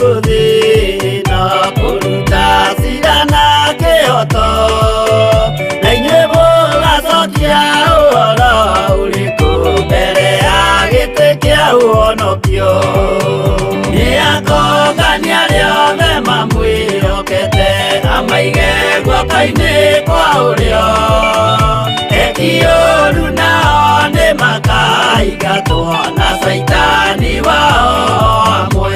Gũkũ thĩ ĩno kũruta cira na kĩhoto, na inyuĩ mũgacokia ũhoro ũrĩkũ mbere ya gĩtĩ kĩa ũhonokio? Nĩ akongania arĩa othe mamwĩhokete, amaige guoko-inĩ kwa ũrĩo. Eki ũũru nao nĩ makaingatwo na caitani wao hamwe.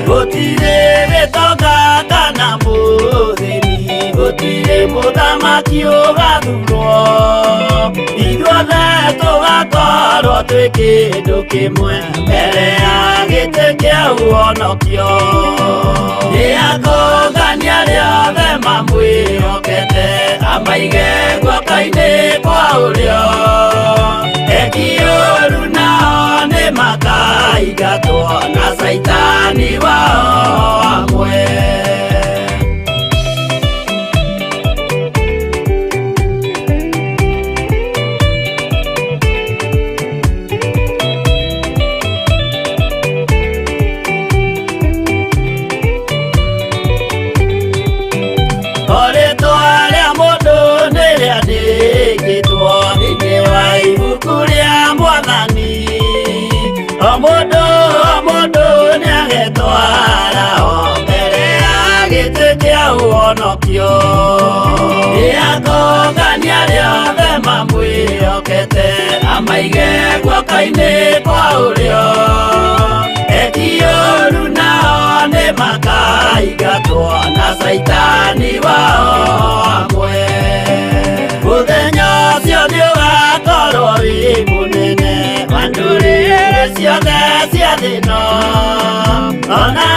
Gũtirĩ gĩtonga kana mũthĩni, gũtirĩ mũthamaki ũgathurwo, ithuothe tũgakorwo twĩ kĩndũ kĩmwe mbere ya gĩtĩ kĩa ũhonokio. Nĩ akongania arĩa othe mamwĩhokete, amaige guoko-inĩ kwa ũrĩo. Eki ũũru nao nĩ makaingatwo na caitani wao hamwe. O rĩtwa rĩa mũndũ nĩ rĩandĩkĩtwo thĩinĩ wa ibuku rĩa Mwathani. O mũndũ o mũndũ nĩ agetwara o mbere ya gĩtĩ kĩa ũhonokio. Nĩ akongania arĩa othe mamwĩhokete, amaige guoko-inĩ kwa ũrĩo. Eki ũũru nao nĩ makaingatwo na caitani wao hamwe. Mũthenya ũcio nĩ ũgakorwo wĩ mũnene wa ndũrĩrĩ ciothe cia thĩ ĩno, ona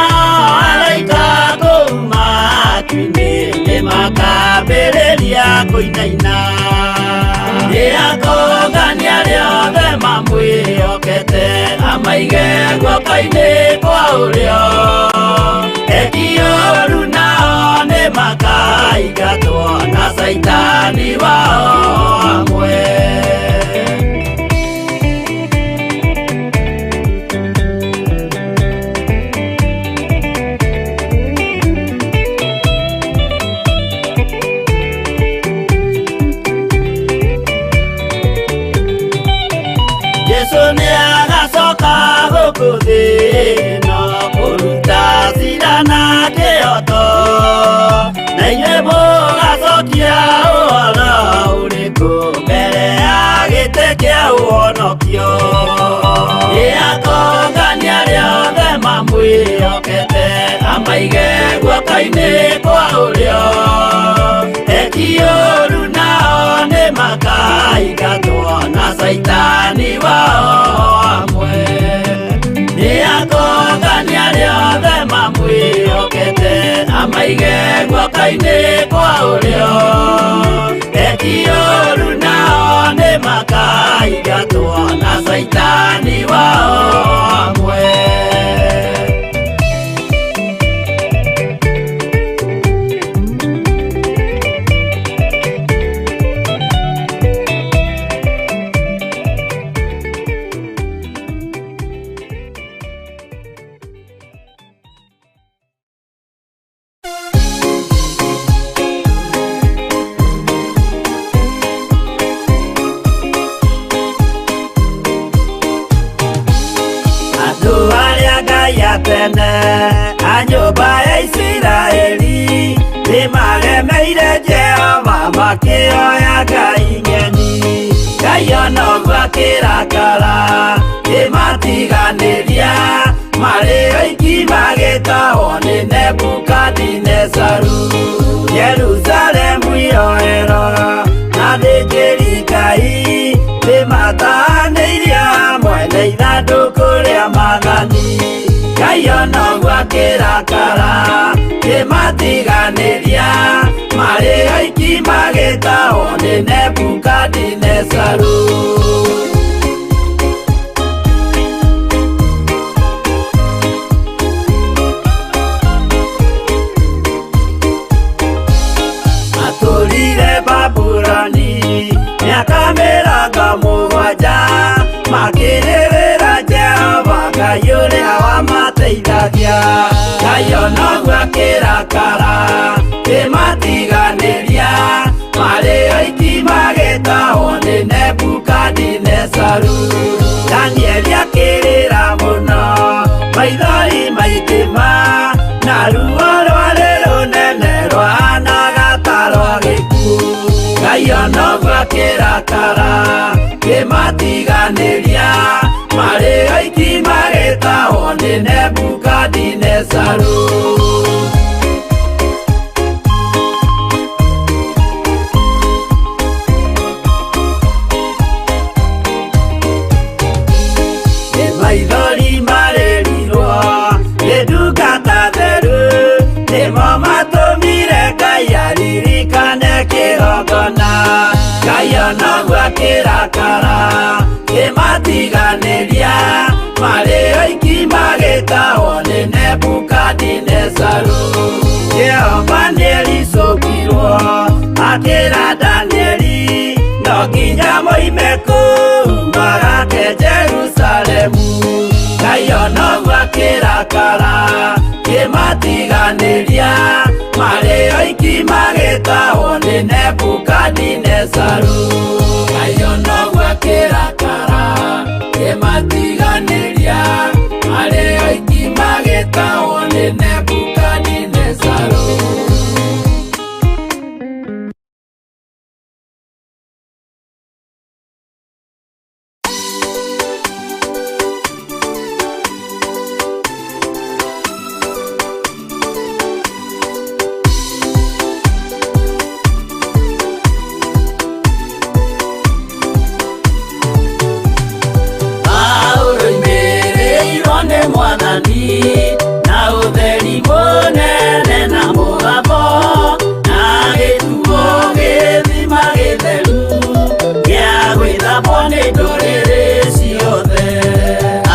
araika kũu matu-inĩ nĩ makambĩrĩria kũinaina. Nĩ akongania arĩa othe mamwĩhokete, amaige guoko-inĩ kwa ũrĩo. Eki ũũru nao nĩ makaingatwo na caitani wao hamwe. Jesu nĩ agacoka gũkũ thĩ ĩno kũruta cira na kĩhoto, na inyuĩ mũgacokia ũhoro ũrĩkũ mbere ya gĩtĩ kĩa ũhonokio? Nĩ akongania arĩa othe mamwĩhokete, amaige guoko-inĩ kwa ũrĩo. Eki ũũru nao nĩ makaingatwo na caitani wao hamwe. Nĩ akongania arĩa othe mamwĩhokete, amaige guoko-inĩ kwa ũrĩo. Eki ũũru nao nĩ makaingatwo na caitani wao hamwe. Andũ arĩa Ngai a tene a nyũmba ya Isiraeli nĩmaremeire Jehova makĩoya ngai ng'eni. Ngai ona ũguo akĩrakara kĩmatiganĩria, marĩ oiki magĩtahwo nĩ Nebukadinezaru. Jerusalemu iroero na thĩnjĩri Ngai nĩmatahanĩirio hamwe na ithandũkũ rĩa maathani. Ngai ona ũguo akĩrakara kĩmatiganĩria, marĩ oiki magĩtahwo nĩ Nebukadinezaru. Matũrire Babuloni mĩaka 70, makĩrĩrĩra Jehova Ngai ũrĩa wamateithagia. Kĩmateithagia Ngai onoguo akĩrakara kĩmatiganĩria marĩ oiki magĩtahwo nĩ Nebukadinezaru. Danieli akĩrĩra mũno maithori maingĩ ma na ruo rwarĩ rũnene rwahanaga ta rwa gĩkuũ. Ngai onoguo akĩrakara kĩmatiganĩria marĩ oiki magĩtahwo nĩ Nebukadinezaru. Nĩ maithori marĩrirwo nĩ ndungata theru nĩmo matũmire Ngai aririkane kĩgongona. Ngai onoguo akĩrakara kĩmatiganĩria marĩ oiki magĩtahwo nĩ Nebukadinezaru. Jehova nĩericũkirwo akĩra Danieli no nginya moime kũu magake Jerusalemu. Ngai onoguo akĩrakara kĩmatiganĩria marĩ oiki magĩtahwo nĩ Nebukadinezaru. Ngai onoguo akĩrakara kĩmatiganĩria marĩ oiki magĩtahwo nĩ Nebukadinezaru. Paulo oimĩrĩirwo nĩ Mwathani na ũtheri mũnene na mũgambo na gĩtuo gĩthima gĩtheru gĩa gwĩthambwo nĩ ndũrĩrĩ ciothe.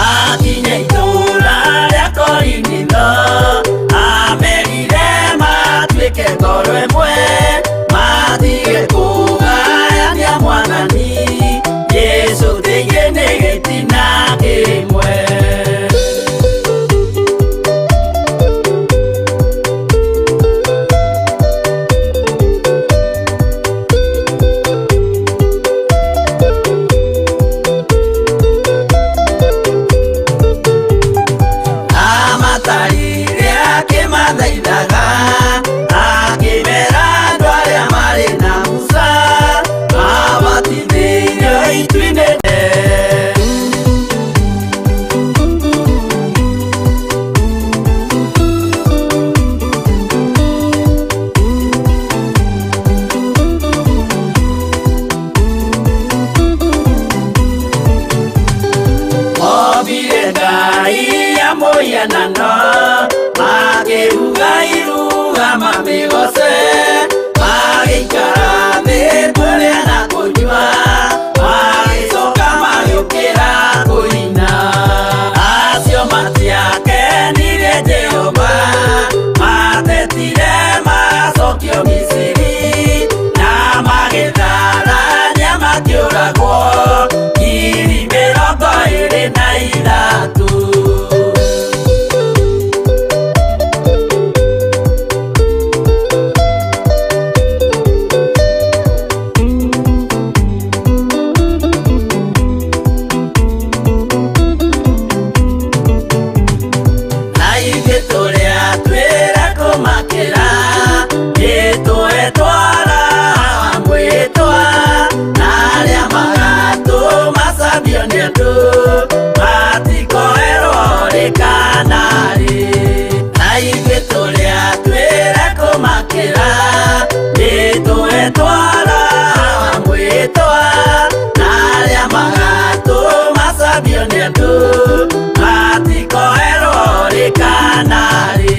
Akinya itũũra rĩa Korinitho amerire matuĩke ngoro ĩmwe matige kũgayania Mwathani Jesũ thĩinĩ nĩ gĩtina kĩmwe. Amatarire akĩmathaithaga akĩmera andũ arĩa marĩ na Musa mabatithĩirio itu inene. Ombire Ngai ya mũhianano makĩruga iruga mamĩgoce magĩikara thĩ kũrĩa na kũnyua magĩcoka magĩũkĩra kũina. Acio matiakenirie Jehova matetire macokio Misiri na magĩtharania makĩũragwo 23,000. Na ithuĩ tũrĩa twĩra kũmakĩra nĩtũetwara mwĩtwa na arĩa magatũmacambio nĩ andũ matikoerwo rĩ kana rĩ. Na ithuĩ tũrĩa twĩra kũmakĩra nĩtũetwara mwĩtwa na arĩa magatũmacambio nĩ andũ matikoerwo rĩ kana rĩ.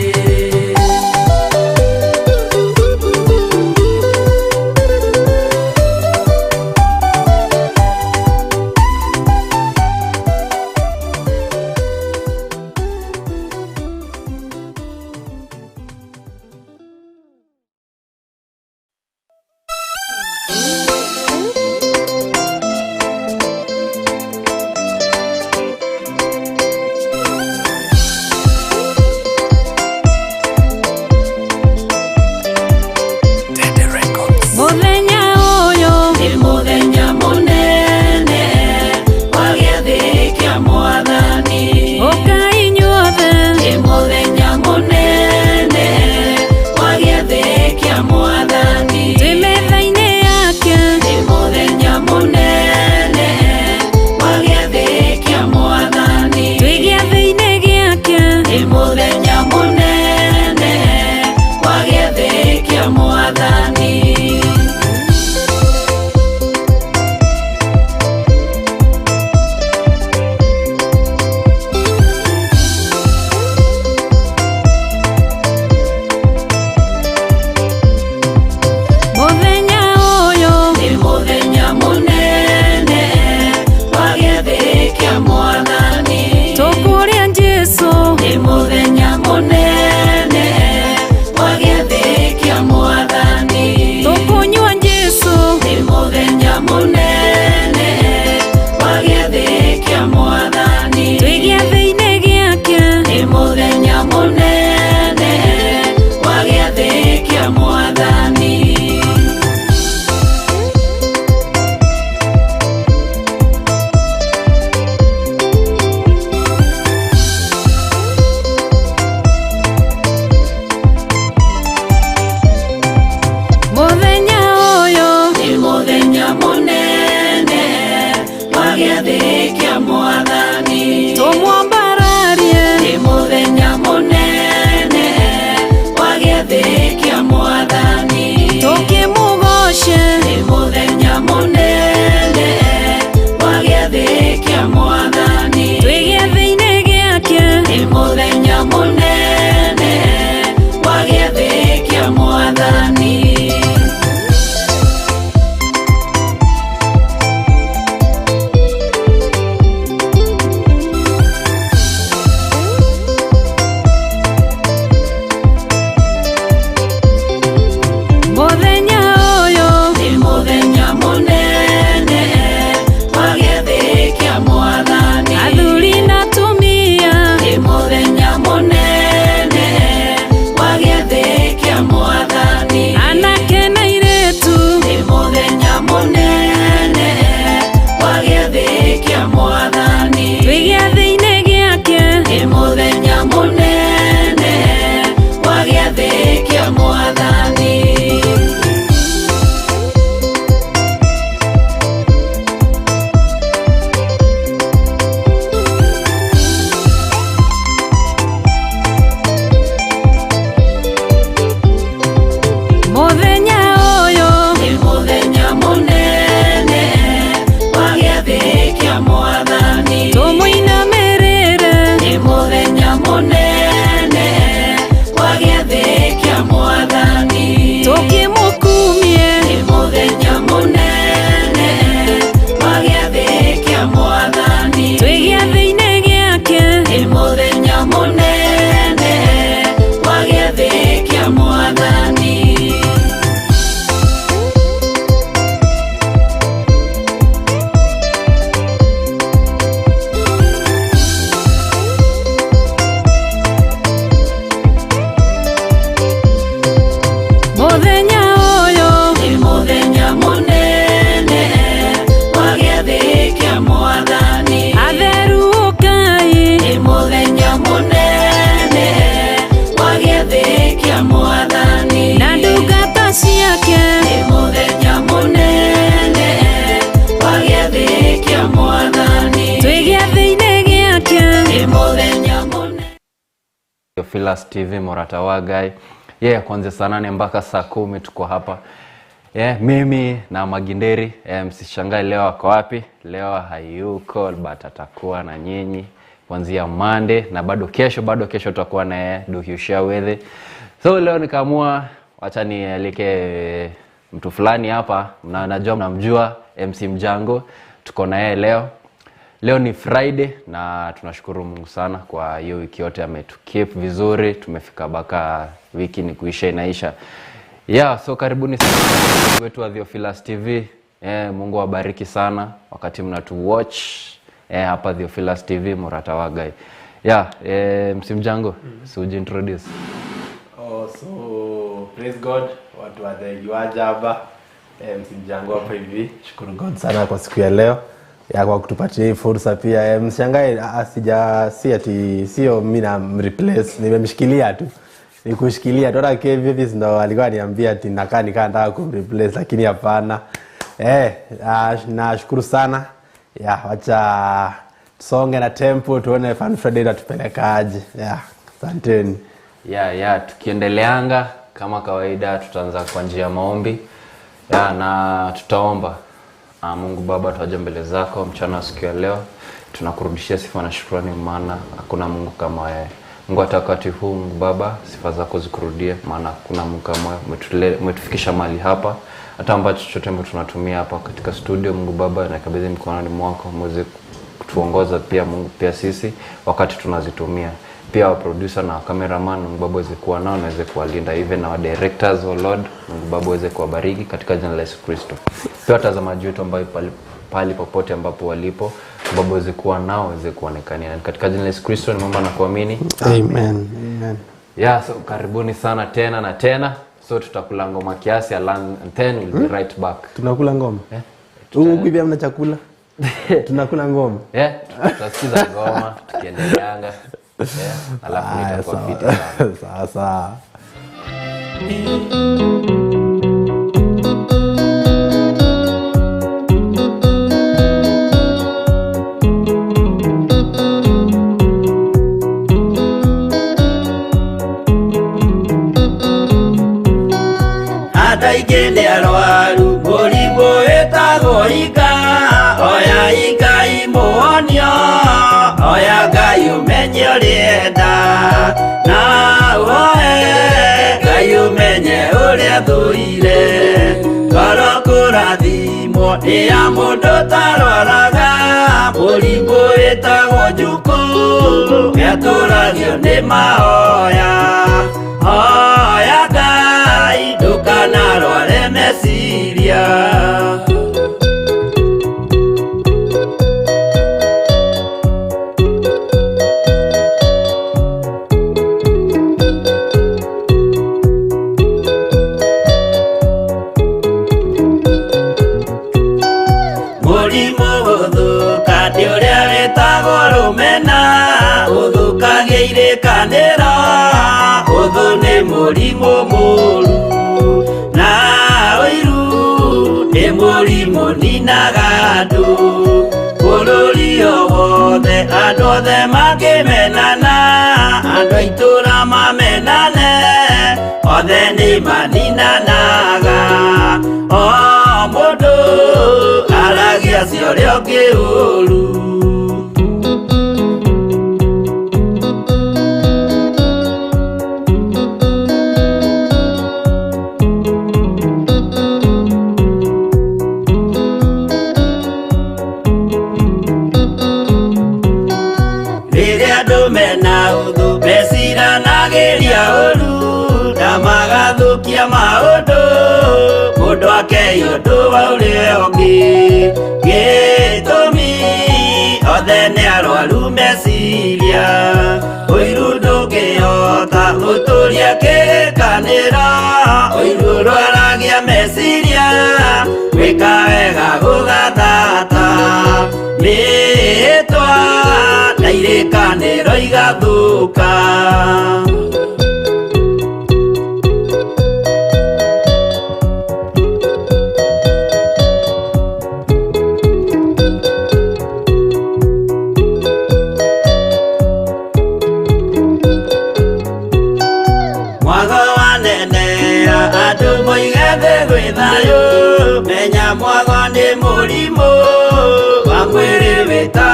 Theophilus TV Morata Wagai. Yeah, kuanzia saa 8 mpaka saa 10 tuko hapa. Yeah, mimi na Maginderi. Msishangae leo ako wapi? Leo hayuko, but atakuwa na nyinyi kuanzia Monday na bado kesho tutakuwa na yeye Duhyusha. So leo nikaamua wacha nialike mtu fulani hapa, na najua mnamjua, MC Mjango. Tuko na yeye leo. Leo ni Friday na tunashukuru Mungu sana kwa hiyo wiki yote ametukeep vizuri, tumefika baka wiki ni kuisha inaisha. Yeah, so karibuni sana wetu wa Theophilus TV. Mungu awabariki sana wakati mnatu watch hapa Theophilus TV Murata Wagai. Yeah, MC Mjango, so introduce. Oh, so praise God, watu wa The hapa. MC Mjango hapa hivi. Shukuru God sana kwa siku ya leo ya kwa kutupatia hii fursa pia. Mshangae sija si ati sio mimi na replace, nimemshikilia tu. Nikushikilia tu. Hata Kevi ndo alikuwa ananiambia ati nakaa nikaa nataka kumreplace, lakini hapana. Nashukuru sana. Ya, wacha tusonge na tempo tuone Fun Friday itatupelekaje. Ya, asanteni. Ya, tukiendeleanga kama kawaida tutaanza kwa njia ya maombi. Ya, na tutaomba. Mungu Baba, tuaje mbele zako mchana siku ya leo. Tunakurudishia sifa na shukrani, maana hakuna Mungu kama wewe. Mungu, hata wakati huu Mungu Baba, sifa zako zikurudie, maana hakuna Mungu kama wewe. Umetufikisha mahali hapa. Hata ambacho chochote ambacho tunatumia hapa katika studio, Mungu Baba, nakabidhi mkononi mwako, muweze kutuongoza pia Mungu, pia sisi wakati tunazitumia. Pia wa producer na cameraman, Mungu Baba aweze kuwa nao na aweze kuwalinda, even our directors, oh Lord, Mungu Baba aweze kuwabariki katika jina la Yesu Kristo. Pia watazamaji wetu ambao pali popote ambapo walipo, Mungu Baba aweze kuwa nao, aweze kuonekania. Katika jina la Yesu Kristo nimeomba na kuamini. Amen. Amen. Yeah, so karibuni sana tena na tena. So tutakula ngoma kiasi and then we'll be right back. Tunakula ngoma? Huku hivi hamna chakula? Tunakula ngoma. Yeah, tutasikiza ngoma tukiendeleanga. Yeah, alafu nitakuwa fiti sana. Sawa sawa. Hata ikende arwaru mũrimũ wĩtagwo ika, oya Ngai muonio, oya Ngai ũmenye ũrĩenda, na woe Ngai ũmenye ũrĩa thũire. Ngoro kũrathimwo nĩ ya mũndũ tarwaraga, mũrimũ wĩtagwo njukũ, nĩatũragio nĩ mahoya. Hoya Ngai ndũkanarware meciria. Mũrimũ gũthũka nĩ ũrĩa wĩtagwo rũmena, ũthũkagia irĩkanĩro, ũthũ nĩ mũrimũ mũru, na ũiru nĩ mũrimũ ninaga andũ. Bũrũri o wothe andũ othe makĩmenana, andũ a itũũra mamenane, othe nĩ maninanaga. O mũndũ aragia cia ũrĩa ũngĩ ũru. Rĩrĩa andũ mena ũthũ meciranagĩria ũru, na magathũkia maũndũ, mũndũ akei ũndũ wa ũrĩa ũngĩ. Gĩtũmi othe nĩ arwaru meciria, ũiru ndũngĩhota gũtũria kĩrĩkanĩro, ũiru ũrwaragia meciria, gwĩka wega gũgathata. Mĩhĩtwa na irĩkanĩro igathũka.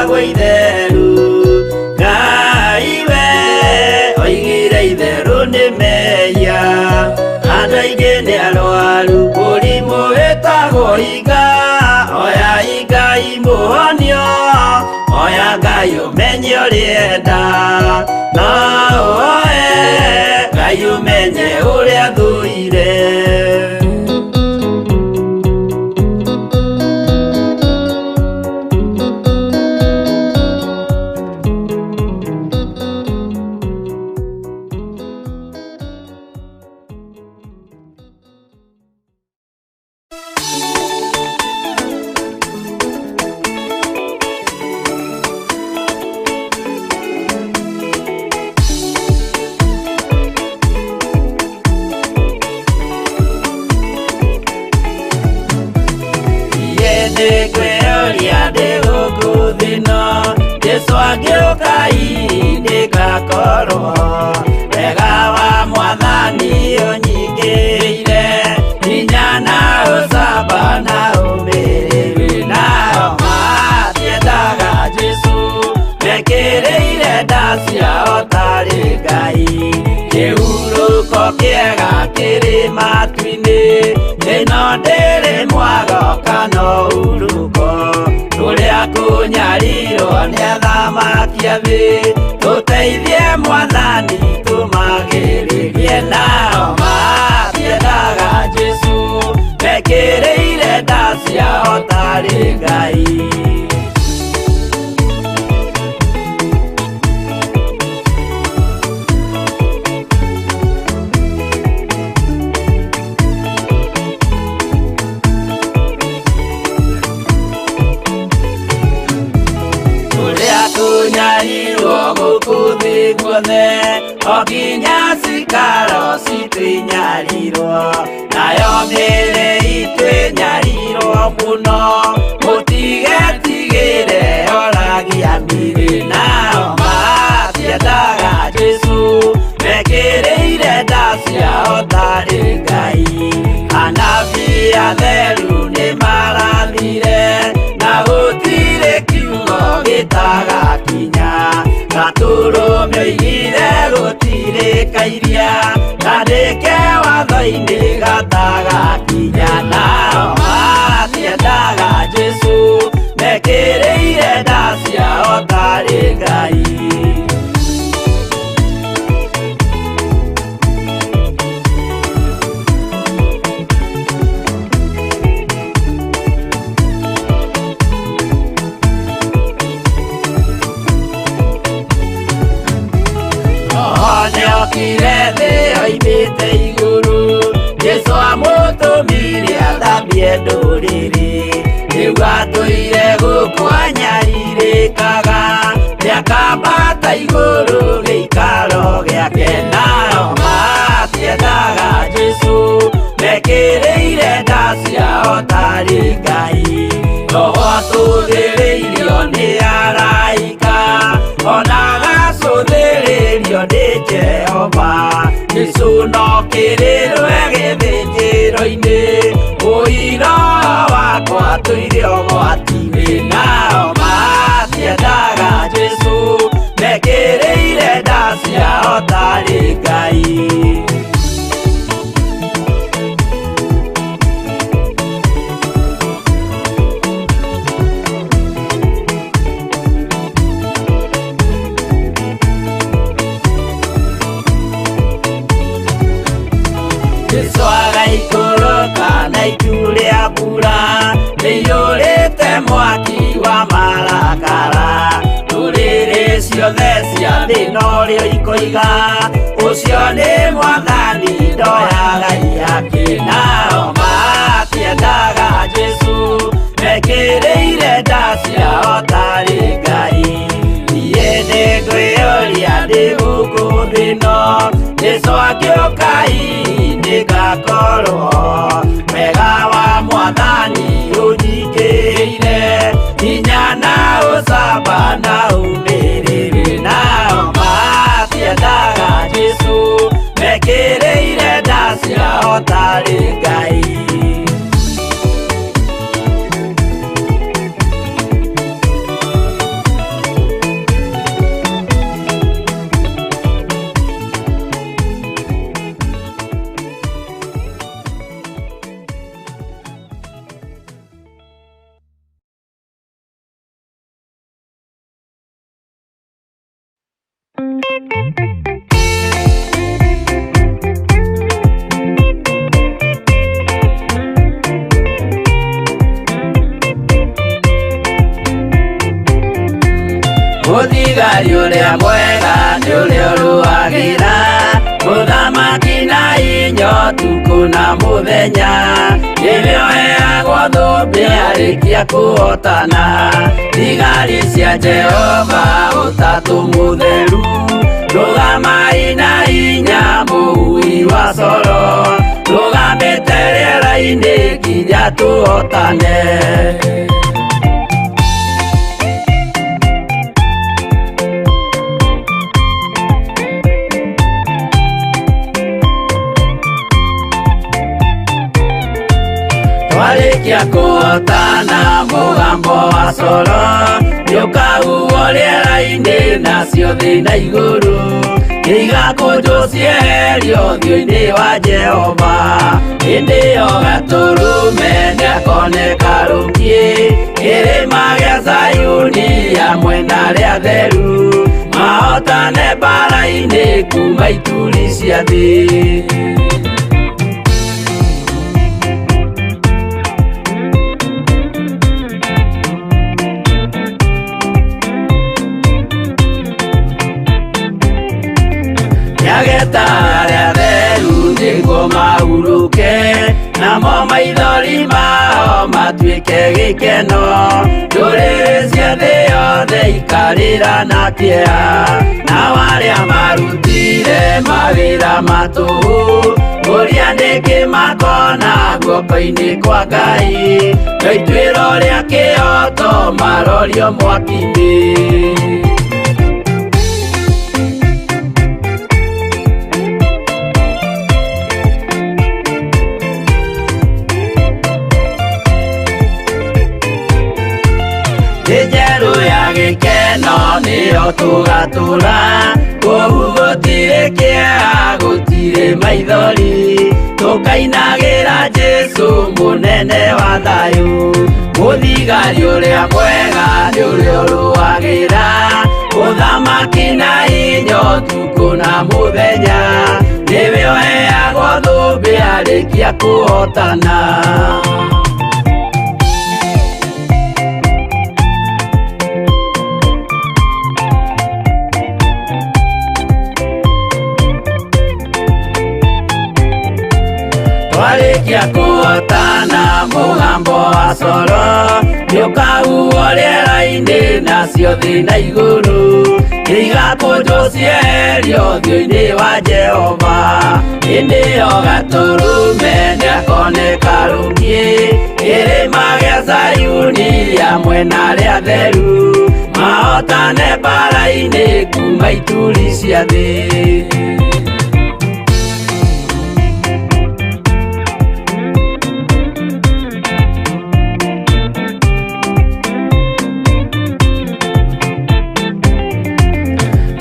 Wĩtagwo itheru. Ngai we oigire itherũ nĩ mehia. Andũ aingĩ nĩ arwaru mũrimũ wĩtagwo iga. Oya Ngai mũhonio, oya Ngai ũmenye ũrĩenda. No ũhoe Ngai ũmenye ũrĩa thũire. Nĩngwĩyũria ndĩ gũkũ thĩ ĩno, Jesũ angĩũka hihi nĩngakorwo. Wega wa Mwathani ũnyingĩrĩire, hinya na ũcamba na ũmĩrĩru. Nao matiendaga Jesũ, mekĩrĩire nda ciao tarĩ Ngai. Kĩhurũko kĩega kĩrĩ matu-inĩ, ĩno ndĩrĩ mwago kana ũhurũko. Kũrĩa kũnyarirwo nĩ athamaki a thĩ, tũteithie Mwathani tũmagĩrĩrie. Nao matiendaga Jesũ, mekĩrĩire nda ciao tarĩ Ngai. Kũrĩa kũnyarirwo gũkũ thĩ guothe, o nginya cikaro citũ inyarirwo, nayo mĩĩrĩ itũ ĩnyarirwo mũno. Mũtigetigĩre oragia mĩĩrĩ. Nao matiendaga Jesũ, mekĩrĩire nda ciao tarĩ Ngai. Anabii atheru nĩmarathire, na gũtirĩ kiugo gĩtagakinya. Gatũrũme oigire gũtirĩ kairia, kandĩke watho-inĩ gatagakinya. Nao matiendaga Jesũ, mekĩrĩire nda ciao tarĩ Ngai. Nĩokire thĩ oimĩte igũrũ, Jesũ amũtũmire athambie ndũrĩrĩ. Rĩu atũire gũkũ anyarirĩkaga, nĩakambata igũrũ gĩikaro gĩake. Nao matiendaga Jesũ, mekĩrĩire nda ciao tarĩ Ngai. Roho atũthĩrĩirio nĩ araika, ona agacũthĩrĩrio nĩ Jehova. Jesũ no kĩrĩrwe gĩthĩnjĩro-inĩ, ũira wakwa tũire ũgwati-inĩ. Nao matiendaga Jesũ, mekĩrĩire nda ciao tarĩ Ngai. Jesũ agaikũrũka na itu rĩa mbura, rĩiyũrĩte mwaki wa marakara. Ndũrĩrĩ ciothe cia thĩ norĩo ikoiga, ũcio nĩ Mwathani ndoyaga ihaki. Nao matiendaga Jesũ, mekĩrĩire nda ciao tarĩ Ngai. Niĩ nĩngwĩyũria ndĩ gũkũ thĩ ĩno, Jesũ angĩũka hihi nĩngakorwo. Wega wa Mwathani ũnyingĩrĩire, hinya na ũcamba na ũmĩrĩru. Nao matiendaga Jesũ, mekĩrĩire nda ciao tarĩ Ngai. Mũthigari ũrĩa mwega nĩ ũrĩa ũrũagĩra mũthamaki na inya ũtukũ na mũthenya nĩwe ũheagwo thũmbĩ arĩkia kũhotana thigari cia Jehova ũtatũ mũtheru rũgamai na inya mũhui wa coro rũgamĩte rĩera-inĩ nginya tũhotane. Twarĩkia kũhotana mũgambo wa coro nĩũkahuhwo rĩera-inĩ nacio thĩ na igũrũ nĩigakũnjwo cieherio ũthiũ-inĩ wa Jehova hĩndĩ ĩyo Gatũrũme nĩakoneka rũkiĩ kĩrĩma gĩa Zayuni hamwe na arĩa atheru mahotane mbaara-inĩ kuma ituri cia thĩ. Nĩageta arĩa atheru nĩguo mahurũke namo maithori mao matuĩke gĩkeno ndũrĩrĩ cia thĩ yothe ikarĩra na kĩeha nao arĩa marutire mawĩra ma tũhũ ũrĩa nĩkĩ makona guoko-inĩ kwa Ngai no ituĩro rĩa kĩhoto marorio mwaki-inĩ. Njeru ya gĩkeno nĩyo tũgatũra kũu gũtirĩ kĩeha gũtirĩ maithori tũkainagĩra Jesũ mũnene wa thayũ mũthigari ũrĩa mwega nĩ ũrĩa ũrũagĩra mũthamaki na inya ũtukũ na mũthenya nĩwe ũheagwo thũmbĩ arĩkia kũhotana. Twarĩkia kũhotana mũgambo wa coro nĩũkahuhwo rĩera-inĩ nacio thĩ na igũrũ nĩigakũnjwo cieherio ũthiũ-inĩ wa Jehova hĩndĩ ĩyo Gatũrũme nĩakoneka rũkiĩ kĩrĩma gĩa Zayuni hamwe na arĩa atheru mahotane mbaara-inĩ kuma ituri cia thĩ.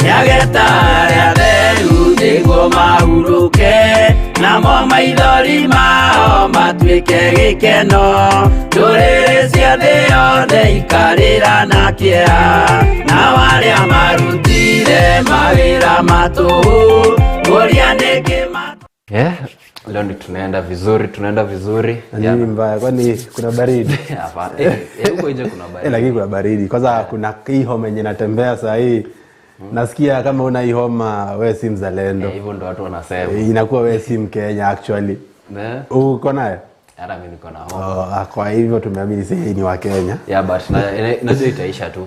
Nĩageta arĩa atheru nĩguo mahurũke namo maithori mao matuĩke gĩkeno ndũrĩrĩ cia thĩ yothe ikarĩra na kĩeha nao arĩa marutire mawĩra ma tũhũ ũrĩa nĩkĩ. Yeah, leo ni tunaenda vizuri, tunaenda vizuri. Nini mbaya kwani kuna baridi? Hapana. Huko nje kuna baridi. Lakini kuna baridi. Kwanza kuna hii homa yenye inatembea saa hii. Nasikia kama una hii homa wewe si mzalendo. Hivyo ndo watu wanasema. Inakuwa wewe si Mkenya actually. Uko naye? Hata mimi niko na homa. Kwa hivyo tumeamini sisi ni wa Kenya. Yeah, but najua itaisha tu.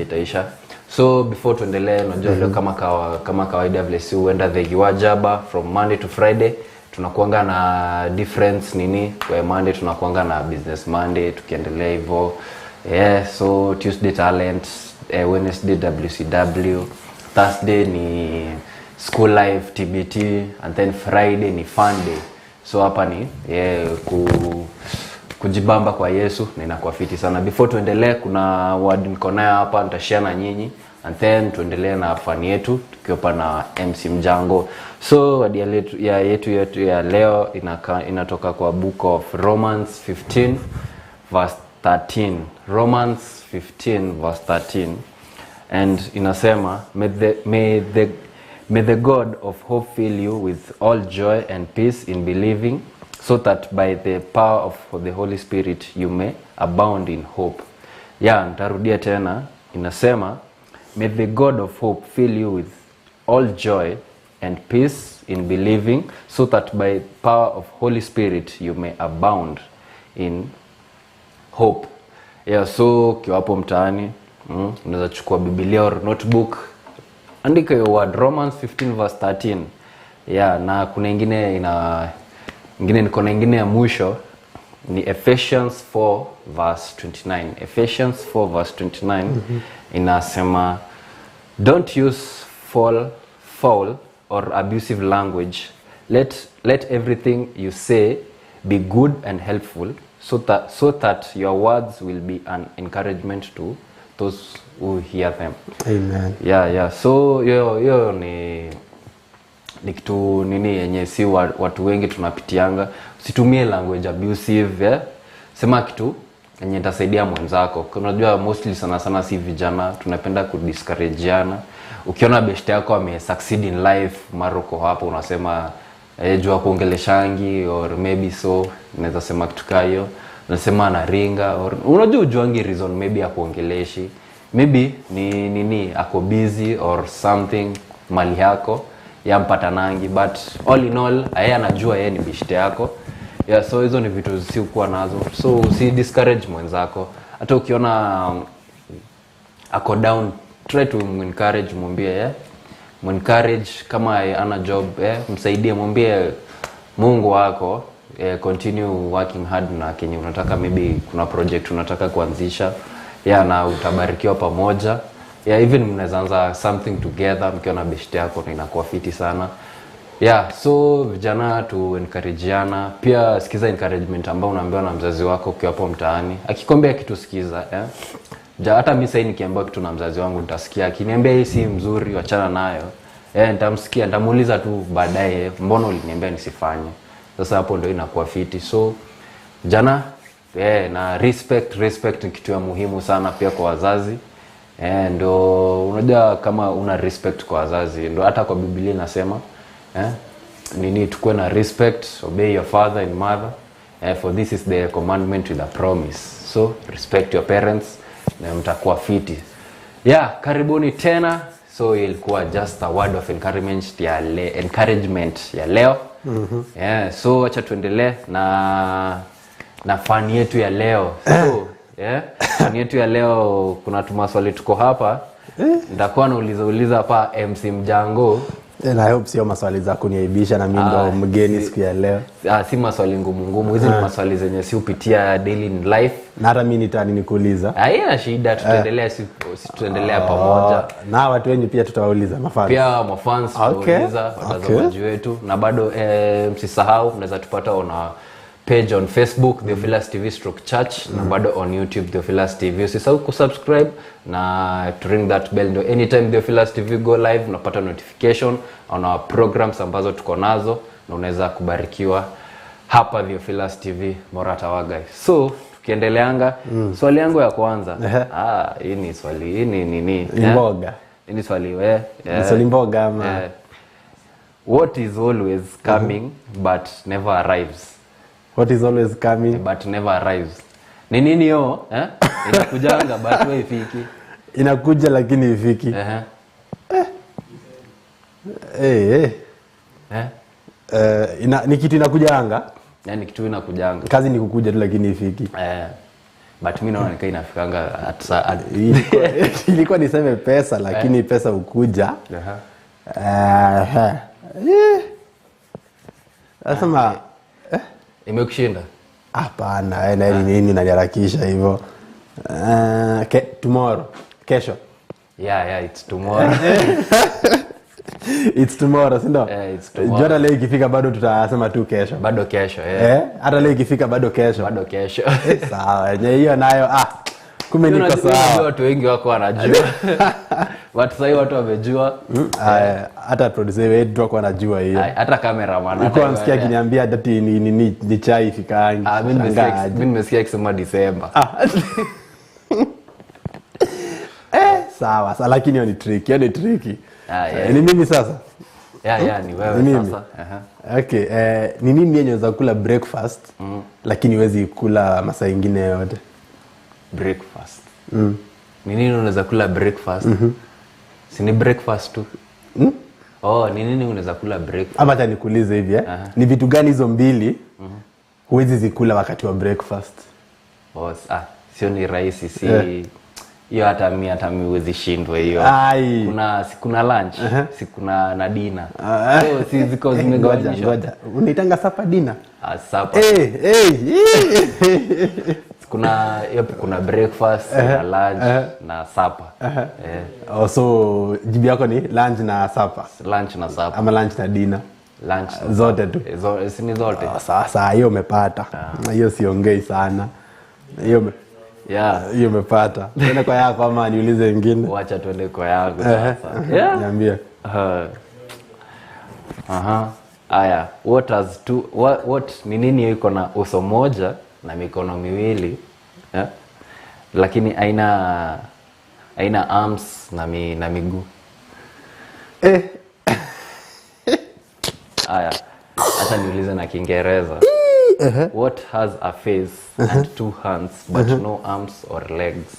Itaisha. So before tuendelee najua leo kama kawaida vile si huenda the Wajaba from Monday to Friday tunakuanga na difference nini? Kwa Monday tunakuanga na Business Monday tukiendelea hivyo. Yeah, so Tuesday talent, Wednesday WCW, Thursday ni school life TBT and then Friday ni fun day. So hapa ni kujibamba kwa Yesu na inakuwa fiti sana. Before tuendelee kuna word niko nayo hapa nitashare na nyinyi and then tuendelee na fun yetu tukiwa na MC Mjango. So word yetu ya leo inatoka kwa book of Romans 15 verse 13. Romans 15 verse 13. And inasema may the God of hope fill you with all joy and peace in believing, so that by the power of the Holy Spirit you may abound in hope. Yeah, nitarudia tena. Inasema may the God of hope fill you with all joy and peace in believing, so that by power of Holy Spirit you may abound in hope. Yeah, so ukiwa hapo mtaani, unaweza chukua Biblia or notebook, andika hiyo word Romans 15 verse 13. Yeah, na kuna ingine ina ingine, niko na ingine ya mwisho ni Ephesians 4 verse 29. Ephesians 4 verse 29 inasema don't use foul or abusive language. Let everything you say be good and helpful, so that your words will be an encouragement to those who hear them. Amen. Yeah, so hiyo ni kitu nini yenye si watu wengi tunapitianga. Usitumie language abusive, yeah? Sema kitu yenye itasaidia mwenzako. Unajua mostly, sana sana si vijana tunapenda kudiscourageana. Ukiona best yako ame succeed in life, mara uko hapo unasema jua kuongeleshangi, or maybe, so naweza sema kitu kaa hiyo, unasema anaringa, or unajua ujuangi reason maybe akuongeleshi, maybe ni nini, ako busy or something, mali yako yampatanangi, but all in all yeye anajua yeye ni bishte yako. Yeah, so hizo ni vitu si kuwa nazo, so usi discourage mwenzako. Hata ukiona ako down, try to encourage, mwambie, yeah? Encourage kama ana job, msaidie, mwambie Mungu wako, continue working hard na kenye unataka, maybe kuna project unataka kuanzisha, yeah, na utabarikiwa pamoja. Yeah, even mnaweza anza something together mkiwa na beshte yako na inakuwa fiti sana. Yeah, so vijana tu encourageana. Pia sikiza encouragement ambao unaambiwa na mzazi wako ukiwa hapo mtaani. Akikwambia kitu, sikiza, yeah? Ja, hata mi sahii nikiambiwa kitu na mzazi wangu nitasikia. Akiniambia hii si mzuri, wachana nayo, nitamsikia, nitamuuliza tu baadaye, mbona uliniambia nisifanye? Sasa hapo ndio inakuwa fiti. So jana, na respect ni kitu ya muhimu sana pia kwa wazazi. Ndo unajua kama una respect kwa wazazi, ndo hata kwa Biblia inasema, nini, tukuwe na respect, obey your father and mother, for this is the commandment with a promise. So respect your parents na mtakuwa fiti. Yeah, karibuni tena. So ilikuwa just a word of encouragement ya leo. Yeah, so acha tuendelee na fani yetu ya leo. So yeah, fani yetu ya leo, kuna tumaswali tuko hapa, nitakuwa nauliza uliza hapa MC Mjango. And I hope sio maswali za kuniaibisha na mimi ndo mgeni siku ya leo. Ah, si maswali ngumu ngumu hizi, ni maswali zenye si hupitia daily in life. Na hata mi nitani nikuuliza. Haina shida, tutaendelea, si tutaendelea pamoja. Oh, na watu wenyu pia tutawauliza, mafans. Pia mafans tutauliza, watazamaji wetu. Na bado, msisahau mnaweza tupata on our page on Facebook, Theophilus TV stroke church, na bado on YouTube, Theophilus TV. Usisahau kusubscribe na to ring that bell, ndio anytime Theophilus TV go live unapata notification on our programs ambazo tuko nazo na unaweza kubarikiwa hapa Theophilus TV Morata Wagai. So tukiendeleanga, swali yangu ya kwanza, hii ni swali, hii ni nini? Ni mboga. Hii ni swali we, Ni swali mboga ama? What is always coming but never arrives? What is always coming? But never arrives. Ni nini hiyo, eh? Inakujanga but wewe ifiki. Inakuja lakini ifiki. Eh, eh. Eh? Ni kitu inakujanga. Yani kitu inakujanga. Kazi ni kukuja tu lakini ifiki. Eh. But mimi naona nikaa inafikanga at Ilikuwa niseme pesa, lakini pesa ukuja. Nasema Imekushinda? Hapana, na ni nini unaniharakisha hivyo? Tomorrow, kesho. Yeah, it's tomorrow. It's tomorrow, si ndio? Eh, it's tomorrow. Juu hata leo ikifika bado tutasema tu kesho. Bado kesho, eh. Eh, hata leo ikifika bado kesho. Bado kesho. Sawa, yenye hiyo nayo, kumbe niko Unajua sawa. watu wengi wako wanajua. But sasa watu wamejua. Hata producer wetu wako wanajua hiyo. Hata cameraman hata Nilikuwa namsikia akiniambia ati ni chai ifikaangi. Ah, mimi nimesikia, Shangaa mimi nimesikia akisema December. Eh, Sawa, sawa, lakini hiyo ni tricky, hiyo ni tricky. Ah, yeah. Ni mimi sasa. Yeah, ni wewe Ni mimi. sasa. Aha. Okay, ni nini yenye unaweza kula breakfast lakini huwezi kula masaa ingine yoyote? Breakfast. Ni nini unaweza kula breakfast? Si ni breakfast tu. Oh, ni nini unaweza kula breakfast? Ama hata nikuulize hivi eh? Ni vitu gani hizo mbili huwezi zikula wakati wa breakfast? Oh, sio ni rahisi, si hiyo hata mi huwezi shindwa hiyo. Ai. Kuna si kuna lunch, si kuna na dinner. So si ziko Ngoja, zimegawanyishwa. ngoja. Unaitanga supper dinner? Ah, supper. Eh, eh, eh. Kuna yep, kuna breakfast, kuna lunch na supper. Eh, Oh, so jibu yako ni lunch na supper lunch na supper. ama lunch na dinner? Lunch na Zote tu. supper. Si ni zote. Oh, sawa sawa, hiyo umepata. Hiyo siongei sana. Hiyo Yeah. hiyo umepata. Tuende kwa yako ama niulize wengine? Wacha tuende kwa yangu sasa. Yeah. Niambie. Aha. Aya, what has two what ni nini iko na uso moja na mikono miwili, yeah? Lakini haina arms na na miguu. Aya, acha niulize na Kiingereza. What has a face and two hands but no arms or legs?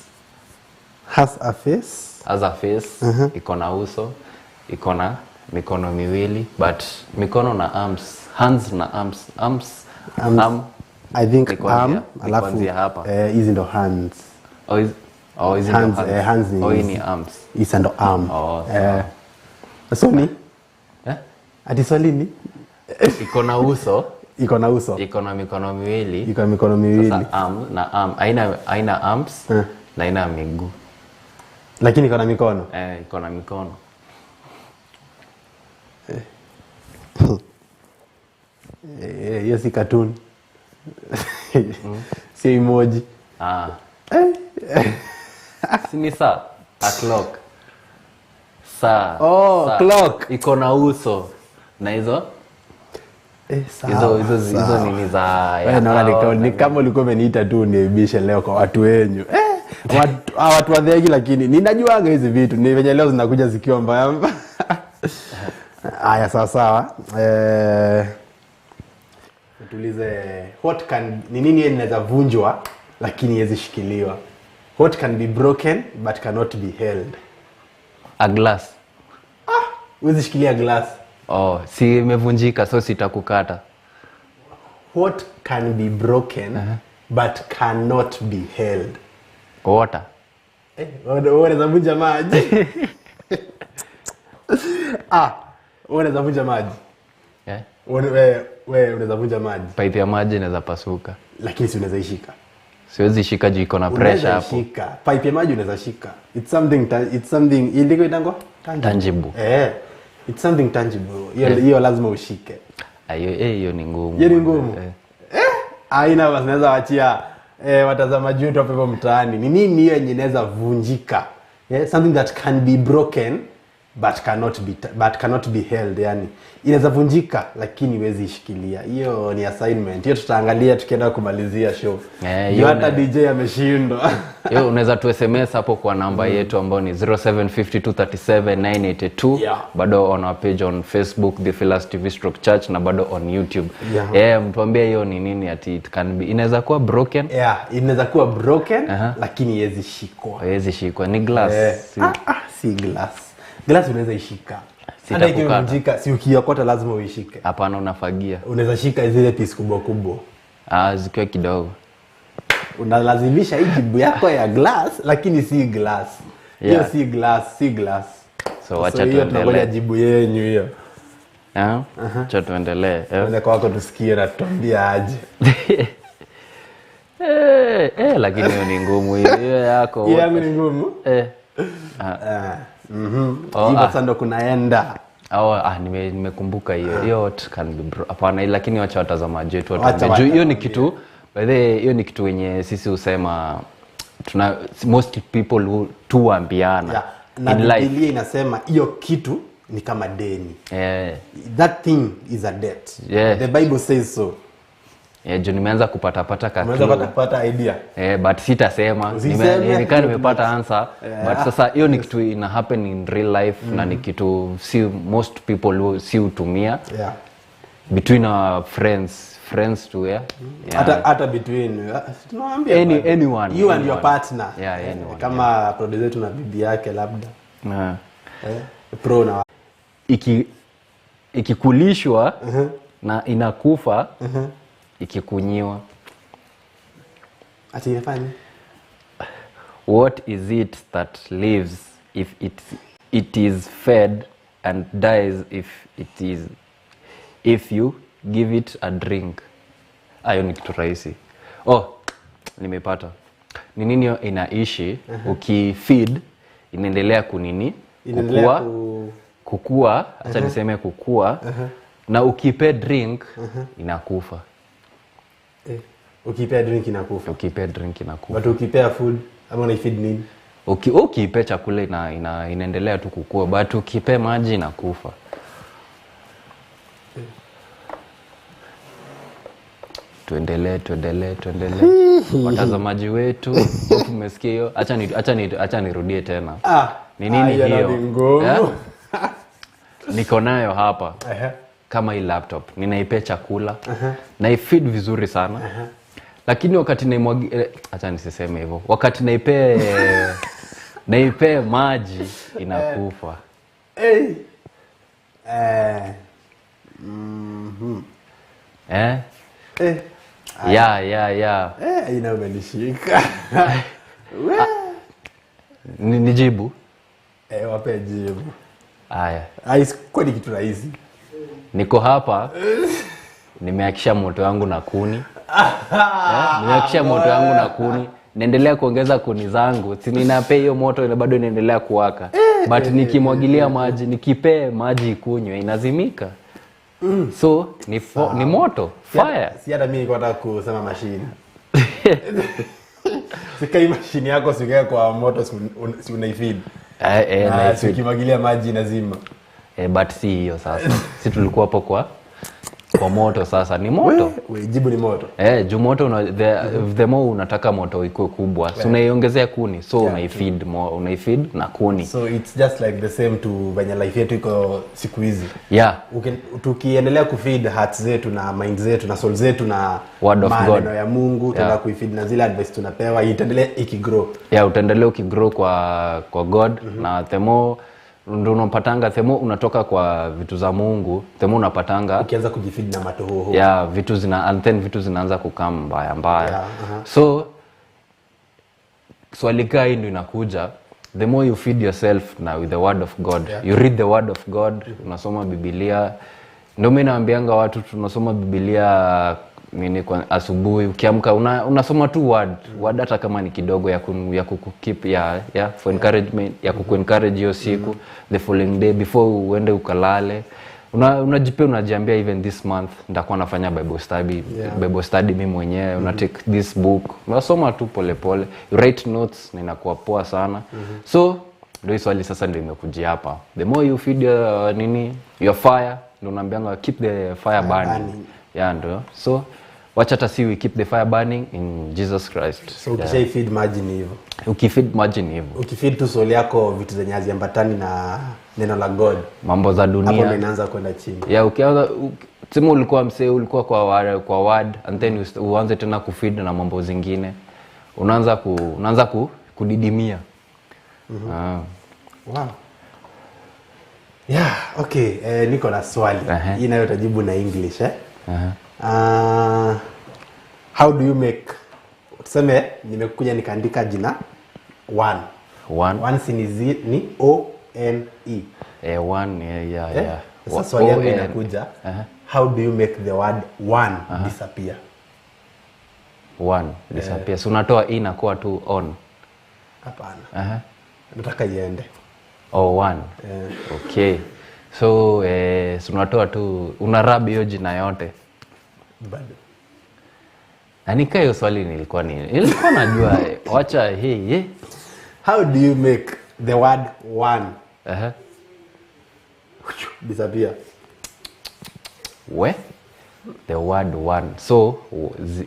Has a face? Has a face, iko na uso, iko na mikono miwili but mikono na arms, hands na arms, arms, Arms. arm. I think Ni arm, ni alafu kuanzia hapa. hizi ndo hands. Oh, hizi ndo Hands, hands. hands ni Oh, hii hizi. ni arms. Hizi ndo arm. Oh, So ni? Eh? Ati swali ni? Iko na uso, Iko na uso. iko na mikono miwili. Iko na mikono miwili. Sasa arm na arm, haina arms na haina miguu. Lakini iko na mikono. Iko na mikono. Hiyo si cartoon. Si emoji. Si ni saa? A clock. Saa. Oh, saa. Clock. Iko na uso na hizo Sawa, hizo nini za Wewe naona ni kama ulikuwa umeniita tu uniibishe leo kwa watu wenyu. Watu wa Thegi, lakini ninajuaga hizi vitu. Ni venye leo zinakuja zikiwa mbaya mbaya. Aya, sawa sawa. Tuulize what can, ni nini inaweza vunjwa lakini haiwezi shikiliwa? What can be broken but cannot be held? A glass. Huwezi shikilia glass. Oh, si imevunjika so sitakukata. What can be broken but cannot be held? Water. Wewe unaweza vunja maji. Wewe unaweza vunja maji. Wewe unaweza vunja maji. Pipe ya maji inaweza pasuka. Lakini si unaweza ishika. Siwezi shika juu iko na pressure hapo. Shika. Pipe ya maji unaweza shika. It's something it's something iliko inangwa tangible. It's something tangible. Hiyo lazima ushike. Hiyo ni ngumu. Hiyo ni ngumu. Aina basi naweza waachia watazamaji wetu hapo mtaani. Ni nini hiyo yenye inaweza vunjika? Something that can be broken but cannot be held, yani inaweza vunjika lakini huwezi ishikilia. Hiyo ni assignment. Hiyo tutaangalia tukienda kumalizia show. Hiyo hata DJ ameshindwa. Hiyo unaweza tu SMS hapo kwa namba yetu ambayo ni 0752379882. Bado on our page on Facebook The Philus TV Stroke Church na bado on YouTube. Mtuambie hiyo ni nini ati it can be. Inaweza kuwa broken. Inaweza kuwa broken lakini haiwezi shikwa. Haiwezi shikwa. Ni glass. Si glass. Glass unaweza ishika. Hata ikivunjika, si ukiokota lazima uishike. Hapana, unafagia. Unaweza shika zile piece kubwa kubwa. Zikiwa kidogo. Unalazimisha hii jibu yako ya glass lakini si glass. Hiyo si glass, si glass. So wacha hiyo tuendelee. Tunangoja jibu yenu hiyo. Acha tuendelee. Tuende kwako tusikie na tuambie aje. Lakini hiyo ni ngumu hiyo. Hiyo yako. Hiyo yangu ni ngumu. Hivyo sasa ndo kunaenda. Nimekumbuka hiyo. Hiyo what can be hapana, lakini wacha watazamaji wetu watuambie. Hiyo ni kitu, by the way, hiyo ni kitu wenye sisi husema tuna most people who tuambiana. Na Biblia inasema hiyo kitu ni kama deni. That thing is a debt. The Bible says so. Juu nimeanza kupatapata ka Umeanza clue. kupata idea. But sitasema. Usiseme. Nikaa nimepata answer, but sasa hiyo ni kitu ina happen in real life na ni kitu si most people si hutumia between our friends to yeah. Hata between tunawaambia anyone, you and your partner. Yeah, anyone, kama producer wetu na bibi yake labda. Pro na ikikulishwa na inakufa ikikunyiwa. Ati inafanya? What is it that lives if it is fed and dies if you give it a drink? Ayo ni kitu rahisi. Oh, nimepata. Ni nini inaishi ukifeed inaendelea kunini? Inaendelea Kukua, acha niseme kukua. Na ukipe drink inakufa. Ukipea drink inakufa. Ukipea drink inakufa. But ukipea food ama unaifeed nini? Ukipe chakula inaendelea tu kukua, but ukipe maji inakufa. Tuendelee. Watazamaji wetu, umesikia hiyo? Acha nirudie tena. Ni nini hiyo? Yeah? Niko nayo hapa. Kama hii laptop, ninaipea chakula, naifeed vizuri sana. Lakini wakati naimwagi, acha nisiseme hivyo. Wakati naipea maji inakufa. Yeah. Inamenishika. Nijibu? Wape jibu. Aya. Kwani kitu rahisi. Niko hapa, nimeakisha moto yangu na kuni. Nimeakisha moto yangu na kuni. Naendelea kuongeza kuni zangu. Si ninapea hiyo moto ile bado inaendelea kuwaka. But nikimwagilia maji, nikipee maji ikunywe, inazimika. So ni moto, fire. Si hata mimi nilikuwa nataka kusema mashine. Sikai mashine yako sikai kwa moto, si unaifeed. Naifeed. Ukimwagilia maji inazima. But si hiyo sasa. Si tulikuwa hapo kwa moto sasa. Ni moto. We, jibu ni moto. Juu moto the more unataka moto ikuwe kubwa, so unaiongezea kuni. So unaifeed more, unaifeed na kuni. So it's just like the same to venye life yetu iko siku hizi. Yeah. Tukiendelea kufeed hearts zetu na mind zetu na soul zetu na Word of God, maneno ya Mungu, tunaendelea kuifeed na zile advice tunapewa, itaendelea ikigrow. Yeah, utaendelea ukigrow kwa God. Na the more ndio unapatanga, the more unatoka kwa vitu za Mungu, the more unapatanga ukianza kujifeed na matohoho. Yeah, vitu zina, and then vitu zinaanza kukam mbaya mbaya. So swali kai ndio inakuja, the more you feed yourself now with the word of God. You read the word of God, unasoma Biblia. Ndio mimi naambianga watu tunasoma Biblia nini kwa asubuhi ukiamka unasoma tu word hata kama ni kidogo ya kukeep ya for encouragement, ya kukuencourage hiyo siku, the following day before uende ukalale. Unajipea, unajiambia even this month nitakuwa nafanya Bible study, Bible study mimi mwenyewe. Una take this book, unasoma tu pole pole, you write notes na inakuwa poa sana. So ndio swali sasa ndio imekujia hapa. The more you feed your nini, your fire, ndio unaambianga keep the fire burning. Yeah, ndio. So wacha hata si we keep the fire burning in Jesus Christ. So ukishaifeed maji ni hivyo. Ukifeed maji ni hivyo. Ukifeed tu soul yako vitu zenye haziambatani na neno la God, mambo za dunia, hapo ndio inaanza kwenda chini. Yeah, ukianza sema ulikuwa msee, ulikuwa kwa word, and then uanze tena kufeed na mambo zingine, unaanza kudidimia. Wow. Yeah, okay. Niko na swali. Hii nayo utajibu na English, How do you make, tuseme nimekuja nikaandika jina one. One ni O N E. One, yeah. Sasa swali yangu inakuja, how do you make the word one disappear? One disappear. So unatoa e inakuwa tu on. Hapana. Nataka iende. Oh, one. Okay. So so unatoa tu, unarub hiyo jina yote. Bado. Na nika hiyo swali nilikuwa najua wacha hii. How do you make the word one disappear? We? The word one. So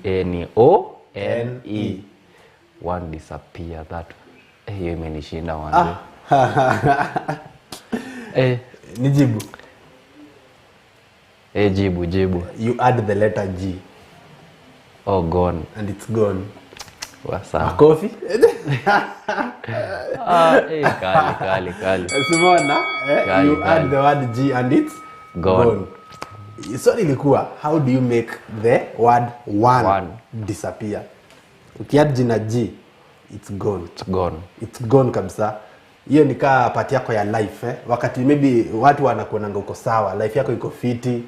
ni O N E. One disappear that. Hiyo imenishinda wangu. Nijibu. Jibu. You add the letter G. Oh, gone. And it's gone. Wasa. Coffee? Kali. Simona, kali, you kali. Add the word G and it's gone. Swali ilikuwa, how do you make the word one disappear? Ukiadd jina G, it's gone. It's gone. It's gone kabisa. Hiyo ni kaa part yako ya life, eh? Wakati maybe watu wanakuonanga uko sawa, life yako iko fiti,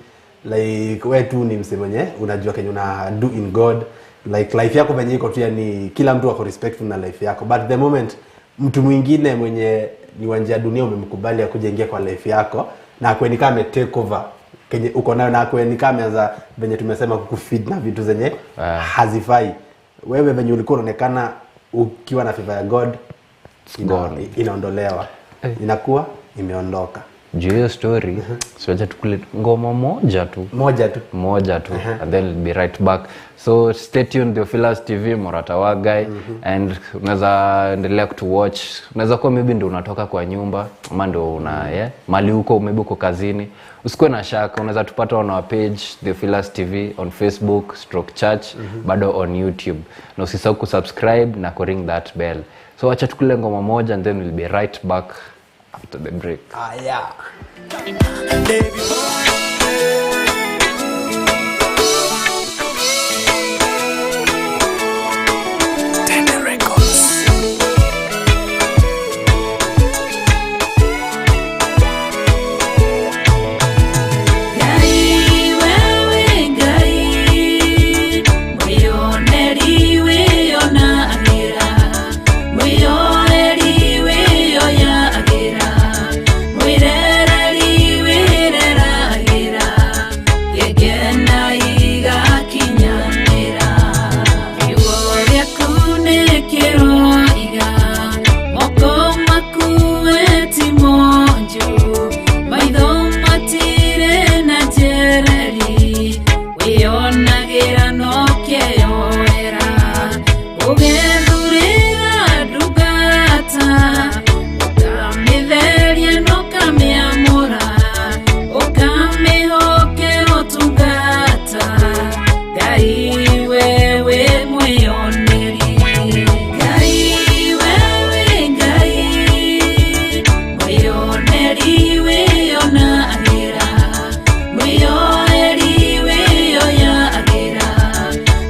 like wewe tu ni msee mwenye unajua kenye una do in God, like life yako venye iko tu, yani kila mtu ako respectful na life yako. But the moment mtu mwingine mwenye ni wa njia ya dunia umemkubali akuje ingia kwa life yako na akue ni kama ame take over kenye uko nayo, na akue ni kama ameanza venye tumesema kukufeed na vitu zenye hazifai, wewe venye ulikuwa unaonekana ukiwa na favor ya God, inaondolewa, inakuwa imeondoka. Juu hiyo story, siwacha tukule ngoma moja tu. Moja tu. And then we'll be right back. So stay tuned, Theophilus TV, Morata wa Guy. And unaweza endelea kutuwatch. Unaweza kuwa maybe ndio unatoka kwa nyumba, ama ndio una, mali huko, maybe uko kazini. Usikuwe na shaka, unaweza tupata on our page Theophilus TV on Facebook stroke church, bado on YouTube. Na usisahau kusubscribe na kuring that bell. So acha tukule ngoma moja and then we'll be right back after the break. Yeah. Records. Ngai wewe Ngai, mwioneri wĩyonagira, mwĩyoeri wĩyoyagĩra, mwĩrereri wĩreragĩra, gĩkena igakinyanĩra. Kiugo gĩaku nĩkĩroiga, moko maku ti monju, maitho matirĩ na njereri, wĩyonagĩra no kĩyoera. Ũgethurĩra ndungata, ũkamĩtheria na ũkamĩamũra, ũkamĩhokera ũtungata. Ngai wewe mwĩyoneri. Ngai wewe Ngai, mwĩyoneri wĩyonagĩra, mwĩyoeri wĩyoyagĩra,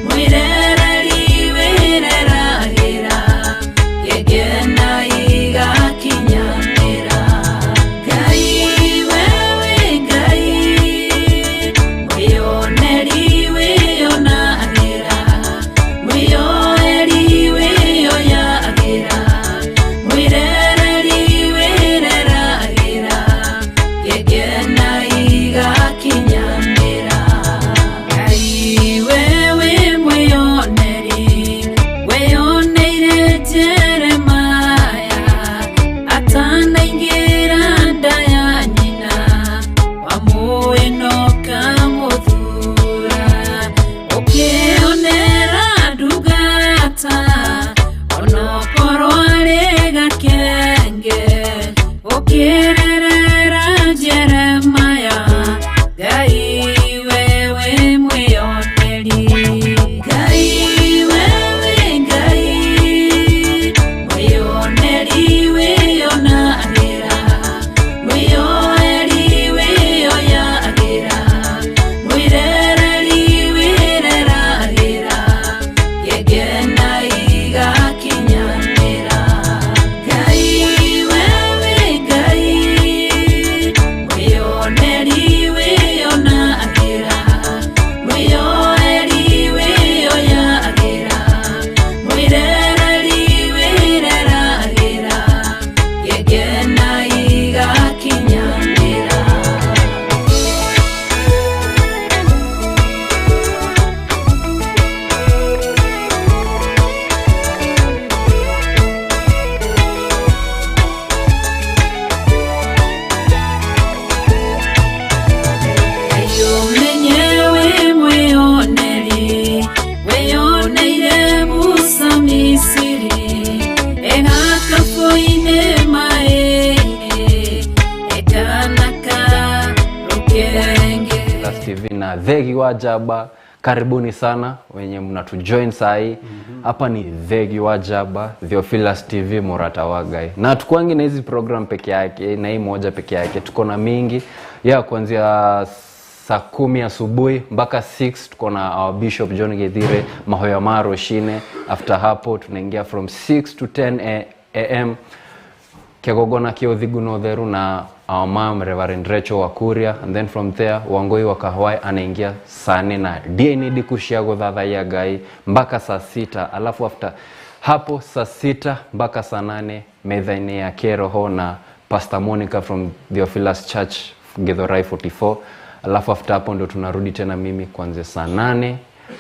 mwĩrereri wĩreragĩra, gĩkena igakinyanĩra. Ngai wewe Ngai, mwĩyoneri wĩyonagĩra, mwĩyoeri wĩyoyagĩra, mwĩrereri wĩreragĩra, gĩkena igakinyanĩra. Ngai wewe mwĩyoneri, weyoneire Jeremaya atanaingĩra nda ya nyina, wamũĩ na ũkamũthura, ũkĩonera ndungata onokorwo arĩ gakenge, ũkĩrerera Jeremaya. Ngai wewe mwĩyoneri. Ngai wewe Ngai, mwĩyoneri wĩyonagĩra, mwĩyoeri wĩyoyagĩra, mwĩrereri wĩreragĩra, gĩkena igakinyanĩra. Ngai wewe Ngai, mwĩyoneri wĩyonagĩra, mwĩyoeri wĩyoyagĩra, mwĩrereri wĩreragĩra, na Thegi wa Jaba. Karibuni sana wenye mnatujoin sahi. Hapa ni Thegi wa Jaba, Theophilus TV, Murata wa Ngai. Na tukwangi na hizi program peke yake, na hii moja peke yake, tuko na mingi ya kuanzia saa 10 asubuhi mpaka 6 tuko na our Bishop John Githire Mahoya Maro Shine. After hapo tunaingia from 6 to 10 am Kegogona Kiothigu no Theru na our mom Reverend Rachel Wakuria, and then from there Wangoi wa Kahwai anaingia saa 4 na DNA kushia guthathaiya Ngai mpaka saa 6, alafu after hapo saa 6 mpaka saa 8 methaini ya Keroho na Pastor Monica from Theophilus Church Githurai 44. Alafu after hapo ndo tunarudi tena mimi kuanzia saa 8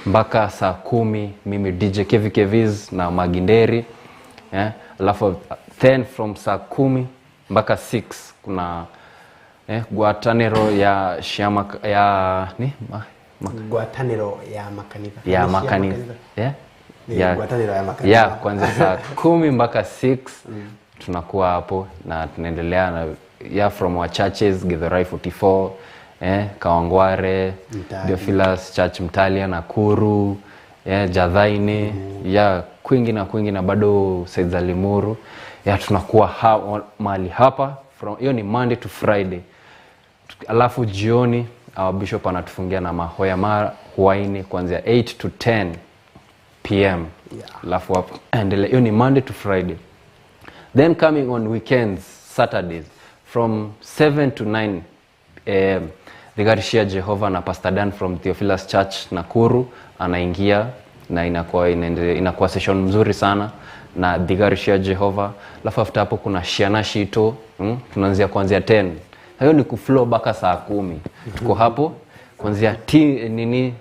mpaka saa 10 mimi DJ Kevi Keviz na Maginderi. Yeah. Alafu then from saa 10 mpaka 6 kuna gwatanero ya shama ya ni gwatanero ya makanisa. Ya makanisa. Yeah. Yeah. Gwatanero ya makanisa. Yeah, kuanzia saa 10 mpaka 6 tunakuwa hapo na tunaendelea na yeah, from our churches Githurai 44, Kawangware, Theophilus Church Mtalia, Nakuru, Jathaini, yeah, kwingi na kwingi na bado Saiza Limuru. Yeah, tunakuwa mahali hapa from hiyo ni Monday to Friday. Alafu jioni our bishop anatufungia na mahoya mara huaini kuanzia 8 to 10 PM. Yeah. Alafu hapo endelea, hiyo ni Monday to Friday. Then coming on weekends, Saturdays from 7 to 9 AM, Thigarishia Jehova na Pastor Dan from Theophilus Church Nakuru anaingia na inakuwa session mzuri sana na Thigarishia Jehova. Alafu after hapo kuna Shiana Shito, tunaanzia kuanzia 10. Hayo ni kuflow mpaka saa 10. Tuko hapo kuanzia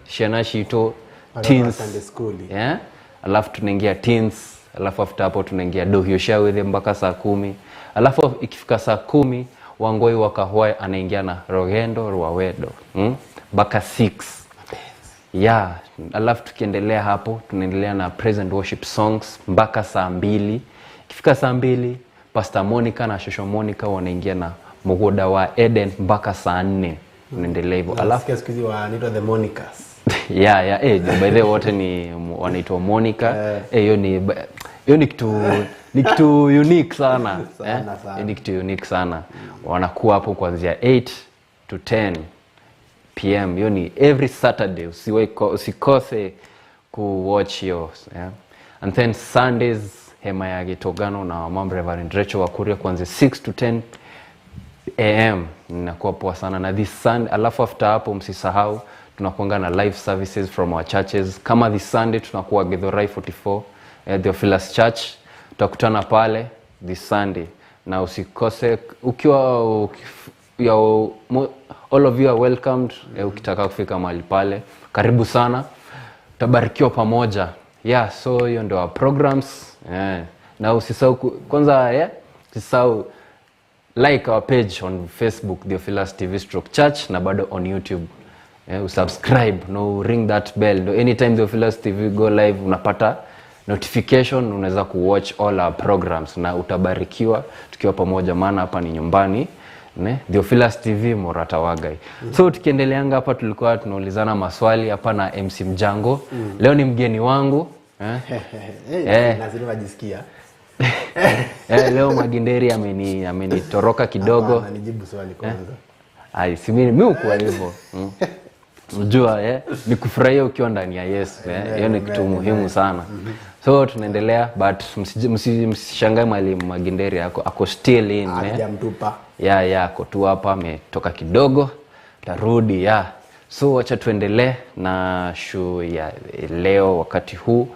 Shiana Shito teens. Yeah? Alafu tunaingia teens, alafu after hapo tunaingia Dohio Shawethe mpaka saa 10. Alafu ikifika saa 10 Wangoi wa Kahwai anaingia na Rogendo Rwawedo mpaka 6. Yeah, alafu tukiendelea hapo tunaendelea na praise and worship songs mpaka saa 2. Ikifika saa 2 Pastor Monica na Shosho Monica wanaingia na Mugoda wa Eden mpaka saa 4. Tunaendelea hivyo. Alafu siku hizi wanaitwa the Monicas. Yeah, by the way wote ni wanaitwa Monica. Hiyo ni kitu ni kitu unique sana. Sana. Ni kitu unique sana. Wanakuwa hapo kuanzia 8 to 10 PM. Hiyo ni every Saturday. Usikose ku watch hiyo. Yeah. And then Sundays hema ya Gitogano na Mom Reverend Rachel Wakuria kuanzia 6 to 10 AM. Inakuwa poa sana na this Sunday. Alafu after hapo msisahau tunakuanga na live services from our churches. Kama this Sunday tunakuwa Githurai 44 Theophilus Church. Tutakutana pale this Sunday na usikose. Ukiwa all of you are welcomed. Ukitaka kufika mahali pale karibu sana, tutabarikiwa pamoja. Yeah, so hiyo ndio our programs. Na usisahau kwanza, usisahau like our page on Facebook Theophilus TV /Church na bado on YouTube. Usubscribe, no ring that bell. No, anytime Theophilus TV go live unapata notification, unaweza kuwatch all our programs na utabarikiwa tukiwa pamoja, maana hapa ni nyumbani ne Theophilus TV Murata wa Ngai. So tukiendeleanga hapa tulikuwa tunaulizana maswali hapa na MC Mjango. Leo ni mgeni wangu. Na zile wajisikia. Leo Maginderi amenitoroka kidogo. Hapana, nijibu swali kwanza. Ai, si mimi hukuwa hivyo. Unajua ni kufurahia ukiwa ndani ya Yesu. Hiyo ni kitu muhimu sana. So tunaendelea, but msishangae mwalimu Maginderi ako still in. Hajamtupa. Yeah, ako tu hapa ametoka kidogo, tarudi. Yeah. So acha tuendelee na show ya leo wakati huu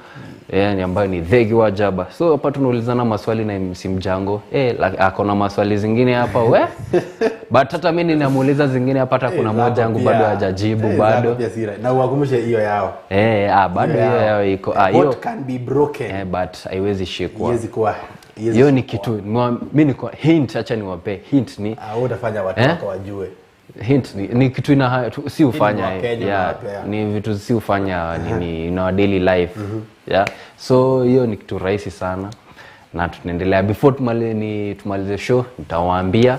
ambayo ni Thegi wa Jaba. So hapa tunaulizana maswali na MC Mjango. Ako na maswali zingine hapa we. But hata mimi ninamuuliza zingine hapa, hata kuna moja yangu bado hajajibu bado. Na uwakumbushe hiyo yao. Bado hiyo yao iko. What can be broken? But haiwezi shikwa. Haiwezi kuwa. Hiyo ni kitu mimi niko hint, acha niwape hint ni. Utafanya watu wako wajue. Hint ni kitu ina si ufanya ni vitu si ufanya nini in our daily life. Yeah. So hiyo ni kitu rahisi sana na tunaendelea. Before tumalize show nitawaambia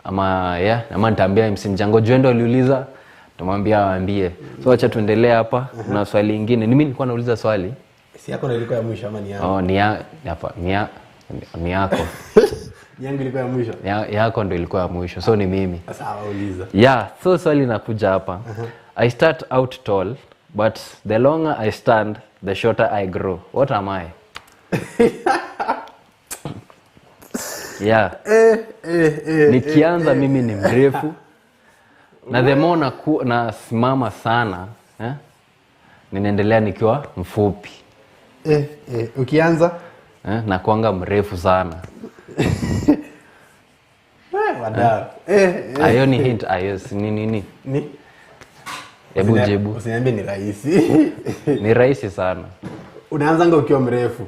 ama nitaambia MC Mjango Jwendo aliuliza Tumwambia awaambie. So acha tuendelee hapa na swali ingine. Ni mimi nilikuwa nauliza swali. Si yako ndio ilikuwa ya mwisho ama ni yangu? Oh, ni ya hapa ni ya ni yako. Yangu ilikuwa ya mwisho. Yako ndio ilikuwa ya mwisho. So ni mimi. Sawa, uliza. Yeah, so swali inakuja hapa. I start out tall, but the longer I stand, the shorter I grow. What am I? Yeah. Nikianza mimi ni mrefu na the more nasimama sana, eh, ninaendelea nikiwa mfupi. Ukianza Eh, nakuanga mrefu sana. Wadau. Ayo ni hint, ayo si ni nini? Ni Hebu jibu. Usiniambie ni rahisi. Ni rahisi sana. Unaanzanga ukiwa mrefu.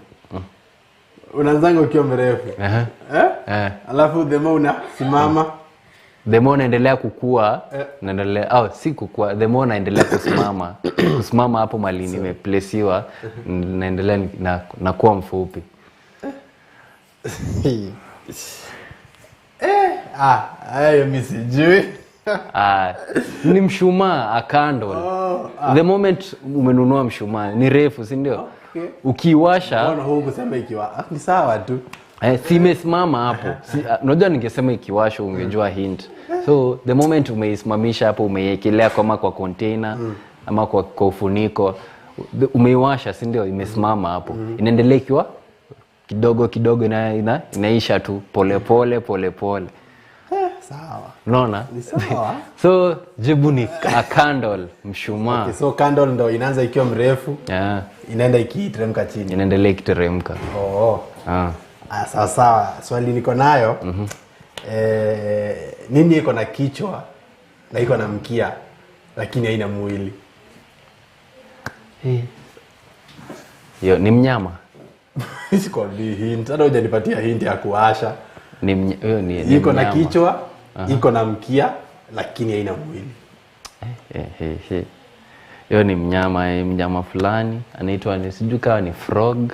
Unaanzanga ukiwa mrefu. Eh? Eh. Alafu the more unasimama. The more naendelea kukua, naendelea oh, si kukua, the more naendelea kusimama. Kusimama hapo mali nimeplesiwa, naendelea na kuwa mfupi. Ah, hayo mimi sijui. Ah, ni mshumaa, a candle. The moment umenunua mshumaa ni refu, si ndio? Okay. Ukiwasha Mbona huu kusema ikiwa ni sawa tu. Si imesimama hapo. Si, unajua ningesema ikiwasha ungejua hint. So the moment umeisimamisha hapo, umeiekelea kama kwa container ama kwa ufuniko, umeiwasha, si ndio? Imesimama hapo. Inaendelea ikiwa kidogo kidogo inaisha tu pole pole pole pole. Sawa. Unaona? Ni sawa. So jibu ni a candle, mshumaa. Okay, so candle ndo inaanza ikiwa mrefu, Yeah. inaenda ikiteremka chini. Inaendelea ikiteremka. Oh. Ah. Ah, sawa sawa. Swali niko nayo. Nini iko na kichwa na iko na mkia lakini haina mwili? Yo, ni mnyama. Sikwambii hint. Hata hujanipatia hint ya kuasha. Ni hiyo ni Iko na mnyama. kichwa, iko na mkia lakini haina mwili. Hiyo ni mnyama, mnyama fulani anaitwa ni sijui kama ni frog.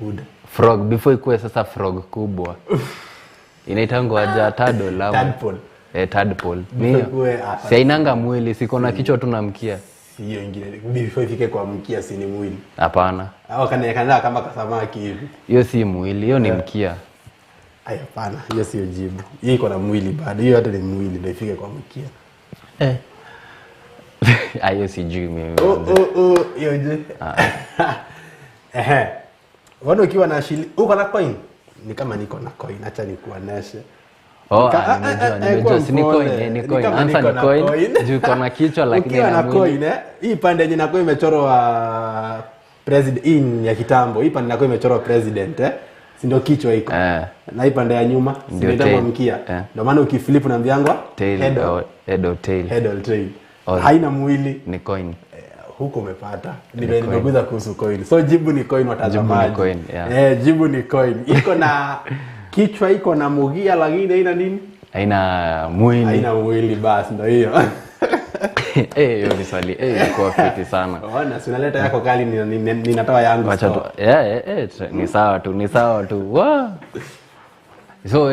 Buda. Frog before ikuwe sasa frog kubwa. Inaitangwa aje? Turtle ama? Tadpole. Tadpole. Before Ni ikuwe, si hainanga mwili, siko na kichwa tu na mkia. Si hiyo ingine. Before ifike kwa mkia si ni mwili. Hapana. Au kana kama kasamaki hivi. Hiyo si mwili, hiyo ni mkia. Ai, hapana, hiyo sio jibu. Hii iko na mwili bado. Hiyo hata ni mwili ndio ifike kwa mkia. Hiyo sijui mimi. Oh, hiyo je. Ehe. Wewe ukiwa na uko na coin? Ni kama niko na coin, acha nikuoneshe. Oh, nimejua, Kuwa Si ni coin, mpole. ni Ni coin. kama Answer niko ni na coin. coin. Juu iko na kichwa lakini Ukiwa ina na mwili. coin, hii pande yenye inakuwa imechorwa president, hii ni ya kitambo. Hii pande inakuwa imechorwa president, Si ndio kichwa iko. Na hii pande ya nyuma, si Ndio ndio tail. mkia. Ndio maana ukiflip unaambiangwa Tail head or head or tail. Head or tail. Or Haina mwili. Ni coin. Huko umepata. Nimeguza kuhusu coin. So jibu ni coin, watazamaji. Jibu ni coin, yeah. Jibu ni coin. Iko na kichwa, iko na mugia lakini haina nini? Haina mwili. Haina mwili, basi ndio hiyo. Hiyo ni swali. Ilikuwa fiti sana. Ona, si unaleta yako kali, ninatoa yangu. Wacha tu. Ni sawa tu, ni sawa tu. Wa. So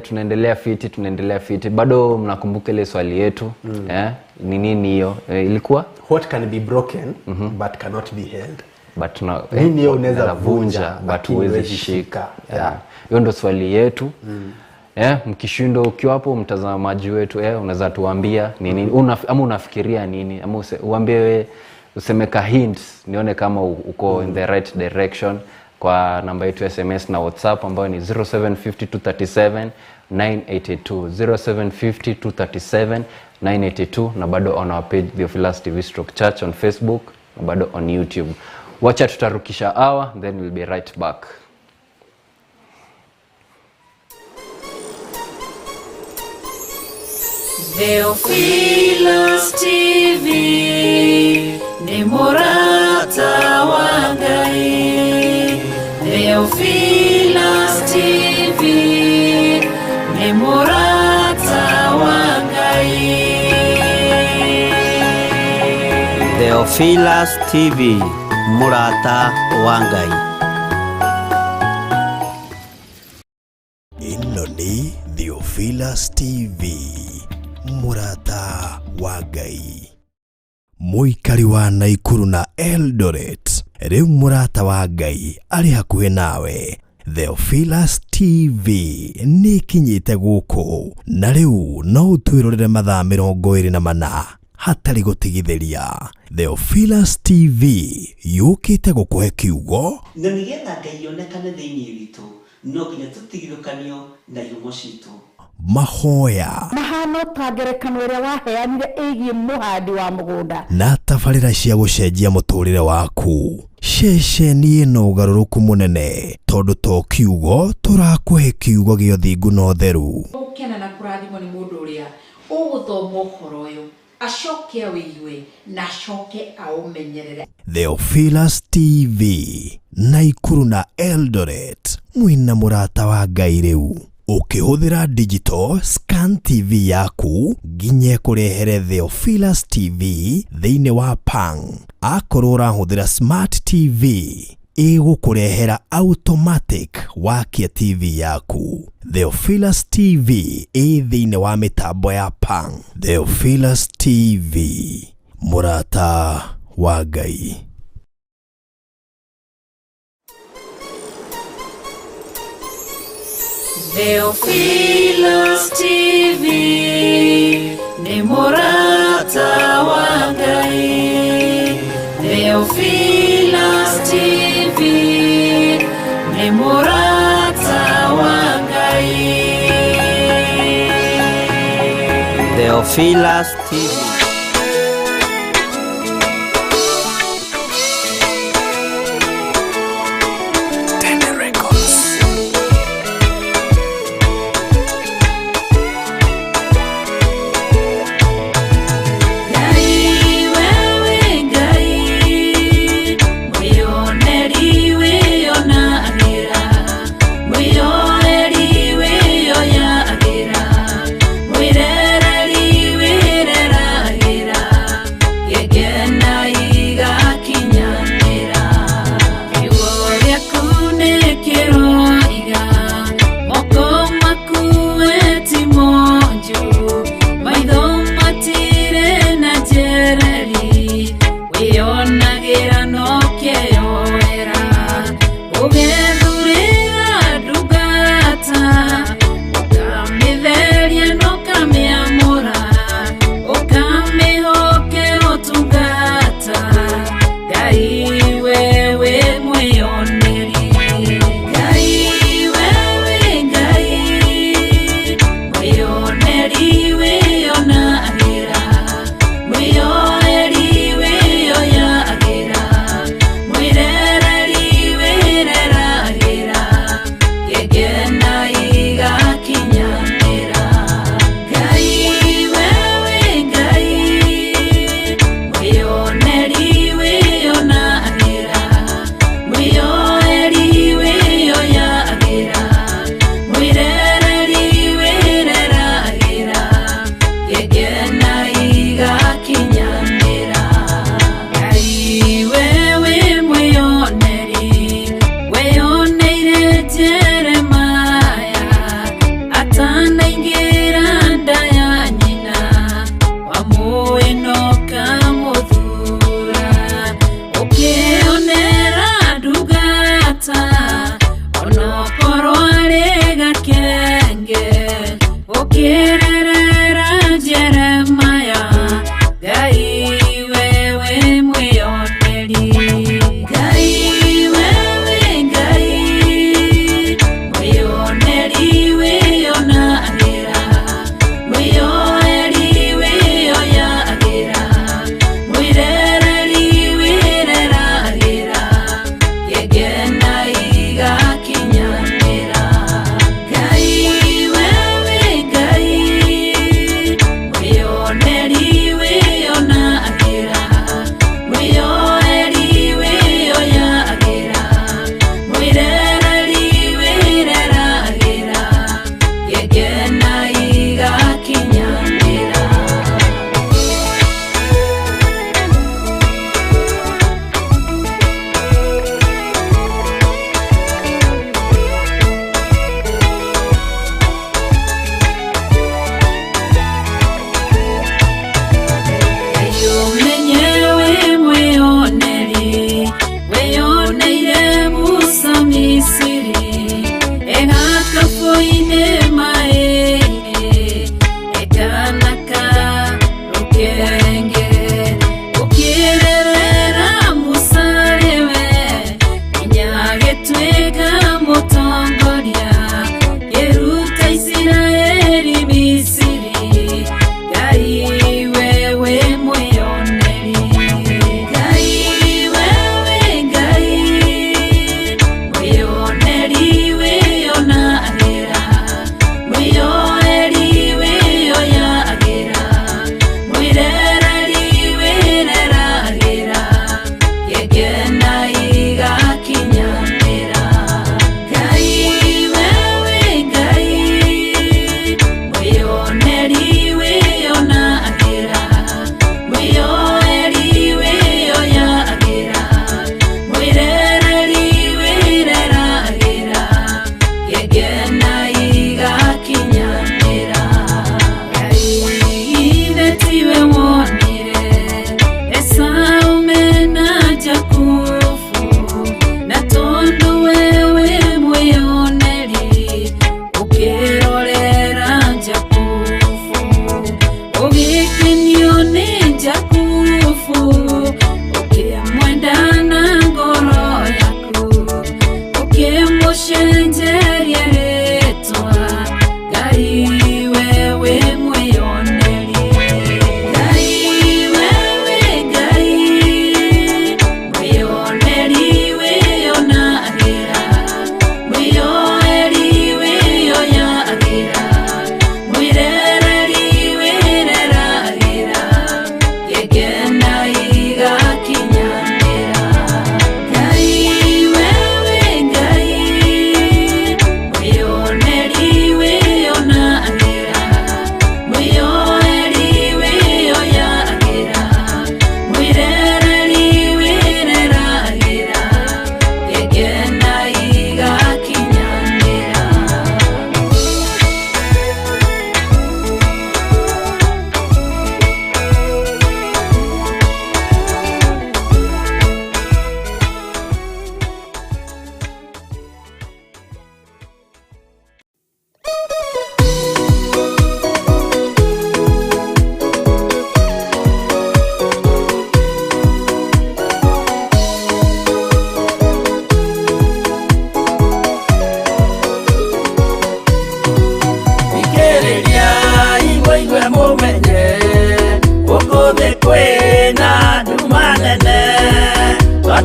tunaendelea fiti, tunaendelea fiti. Bado mnakumbuka ile swali yetu? Ni nini hiyo? Ilikuwa what can be broken but cannot be held. But no, Nini hiyo unaweza unaweza vunja, vunja, but lakini huwezi huwezi shika. shika. Yeah. Hiyo ndo swali yetu. Mkishindo ukiwa hapo mtazamaji wetu, unaweza tuambia ni nini? Ama unafikiria nini? Ama uambie we, useme ka hint nione kama uko in the right direction kwa namba yetu ya SMS na WhatsApp ambayo ni zero seven fifty two thirty seven nine eighty two, zero seven fifty two thirty seven nine eighty two, na bado on our page Theophilus TV Stroke Church on Facebook na bado on YouTube. Wacha tutarukisha hour, then we'll be right back. Theophilus TV ni murata wa Ngai. Theophilus TV ni murata wa Ngai. Theophilus TV murata wa Ngai. Ĩno nĩ Theophilus TV Mũrata wa Ngai. Mũikari wa Naikuru na Eldoret, rĩu mũrata wa Ngai arĩ hakuhĩ nawe. Theophilus TV nĩ ĩkinyĩte gũkũ na rĩu no ũtwĩrorere mathaa 24 hatarĩ gũtigithĩria. Theophilus TV yũkĩte gũkũhe kiugo Na nĩgetha Ngai onekane thĩinĩ witũ, no nginya tũtigithũkanio na ihumo citũ. Mahoya Mahano ta ngerekano ĩrĩa waheanire ĩgiĩ mũhandi wa mũgũnda. Na tabarĩra cia gũcenjia mũtũrĩre waku. Ceceni ĩno ũgarũrũku mũnene tondũ to kiugo tũrakũhe, kiugo gĩa ũthingu na ũtheru. Gũkena na kũrathimwo nĩ mũndũ ũrĩa ũgũthoma ũhoro ũyũ, acoke awĩigue na acoke aũmenyerere. Theophilus TV, Naikuru na Eldoret, mwĩna mũrata wa Ngai rĩu. Ũkĩhũthĩra digital scan TV yaku nginya ĩkũrehere Theophilus TV thĩinĩ wa Pang. Akorwo ũrahũthĩra smart TV, ĩgũkũrehera automatic wakia TV yaku. Theophilus TV ĩ thĩinĩ wa mĩtambo ya Pang. Theophilus TV, mũrata wa Ngai. Theophilus TV nĩ mũrata wa Ngai. Theophilus TV nĩ mũrata wa Ngai. Theophilus TV. Ngai wewe Ngai, mwĩoneri wĩonagĩra, mwĩyoeri wĩyoyagĩra, mwĩrereri wĩreragĩra.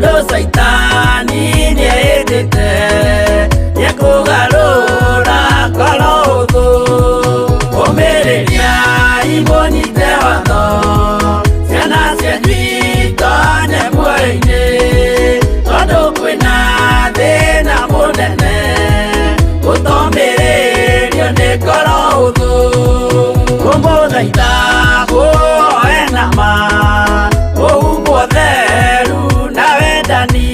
Tondũ Caitani nĩehĩtĩte nĩekũgarũra ngoro hũthũ. Ũmĩrĩriai mũnyite watho, ciana cianyu itonye muoyo-inĩ, tondũ kwĩna thĩna mũnene gũtomĩrĩrio nĩ ngoro hũthũ. Kũmũthaitha mũhoe na ma, mũhumbwo theru na wendani,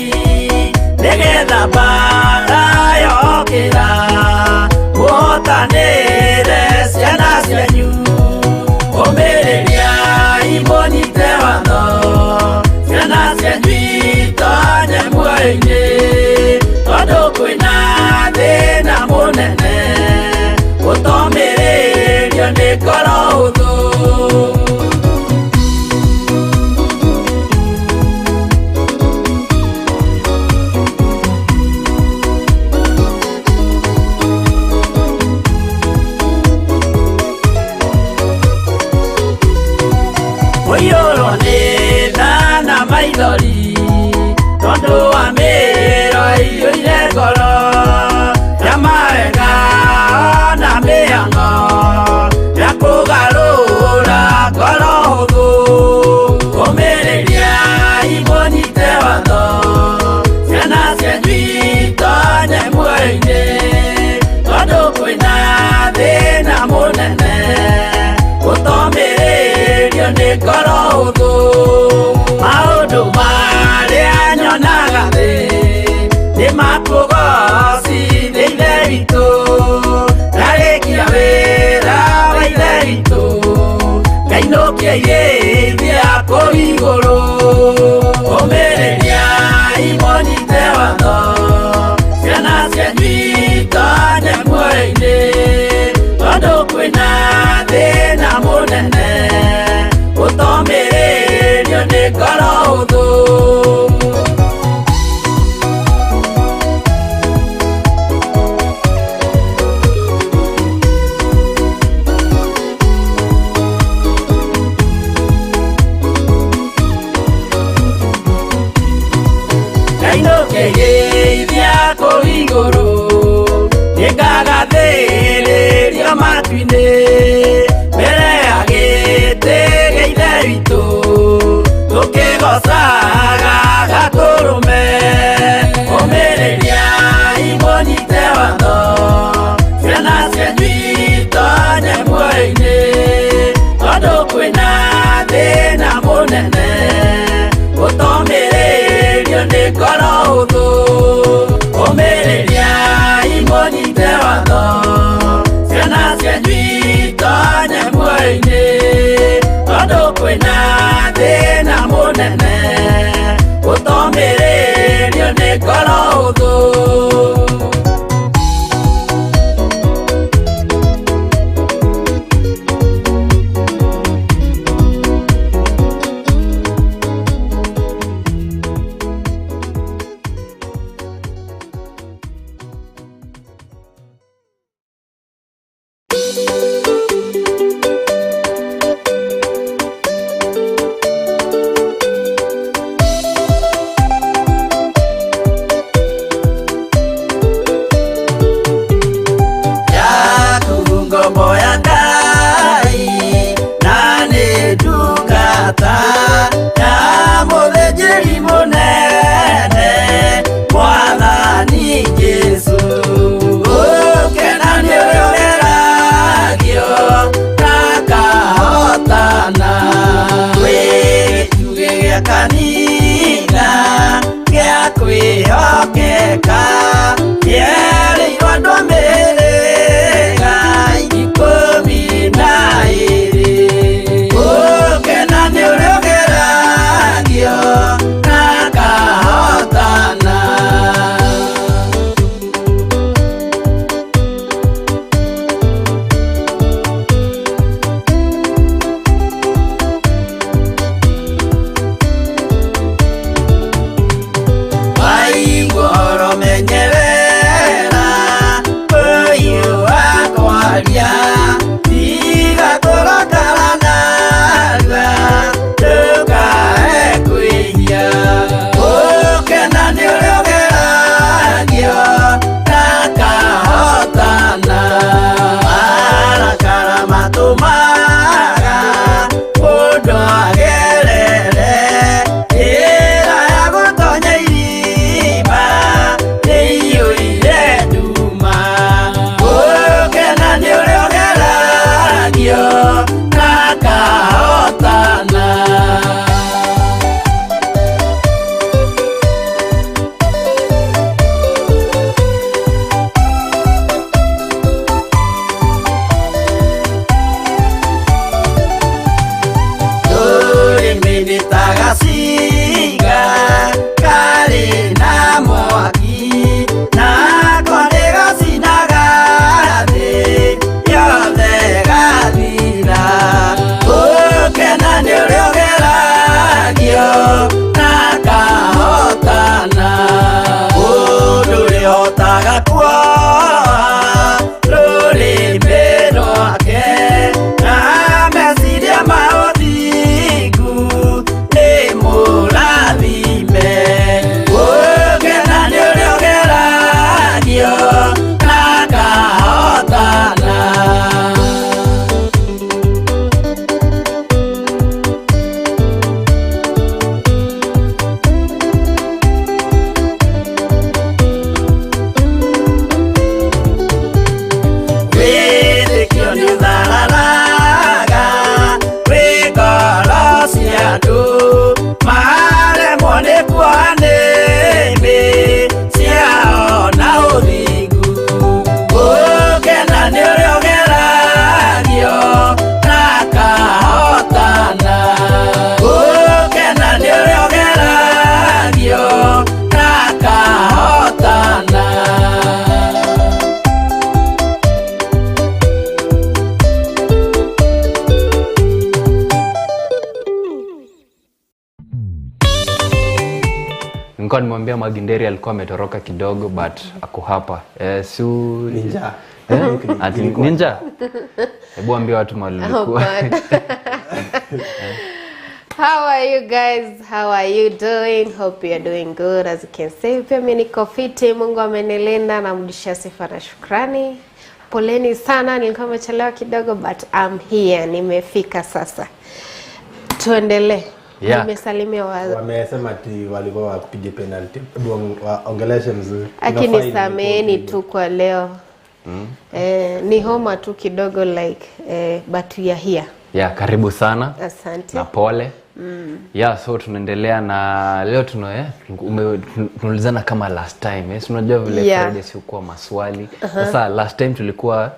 nĩgetha mbaara yokĩra mũhotanĩre ciana cianyu. Ũmĩrĩriai mũnyite watho, ciana cianyu itonye muoyo-inĩ, tondũ kwĩna thĩna mũnene gũtomĩrĩrio nĩ ngoro hũthũ. Ũiyũrwo nĩ tha na maithori, tondũ wa mĩĩro ĩiyũire ngoro ya mawega na mĩhang'o ya kũgarũra ngoro hũthũ. Ũmĩrĩriai mũnyite watho, ciana cianyu itonye muoyo-inĩ, tondũ kwĩna thĩna mũnene gũtomĩrĩrio nĩ ngoro hũthũ. Maũndũ marĩa nyonaga thĩ nĩ makũgocithia Ithe witũ, ndarĩkia wĩra wa Ithe witũ ngainũkia irĩithia kũu igũrũ. Ũmĩrĩriai mũnyite watho, ciana cianyu itonye muoyo-inĩ, tondũ kwĩna thĩna mũnene gũtomĩrĩrio nĩ ngoro hũthũ. Ngainũkĩrĩithia kũu igũrũ, nĩngagathĩrĩrio matu-inĩ, mbere ya gĩtĩ gĩa Ithe witũ, tũkĩgocaga Gatũrũme. Ũmĩrĩriai mũnyite watho, ciana cianyu itonye muoyo-inĩ, tondũ kwĩna thĩna mũnene gũtomĩrĩrio nĩ ngoro hũthũ. Ũmĩrĩriai mũnyite watho, ciana cianyu itonye muoyo-inĩ, tondũ kwĩna thĩna mũnene gũtomĩrĩrio nĩ ngoro hũthũ. Nilikuwa nimwambia Maginderi alikuwa ametoroka kidogo but ako hapa. Su Ninja. Ati ninja? Hebu ambia watu mahali ulikuwa. How are you guys? How are you doing? Hope you are doing good. As you can see, pia mimi niko fiti. Mungu amenilinda, namrudishia sifa na shukrani. Poleni sana, nilikuwa nimechelewa kidogo but I'm here. Nimefika sasa. Tuendelee. Yeah. Nimesalimia Wamesema ati walikuwa wakupige penalty. Hebu waongeleshe mzuri. Lakini sameheni tu kwa leo. Ni homa tu kidogo like but we are here. Yeah, karibu sana. Asante. Na pole. Yeah, so tunaendelea na leo tunaulizana kama last time. Si unajua vile Friday si kuwa maswali. Sasa last time tulikuwa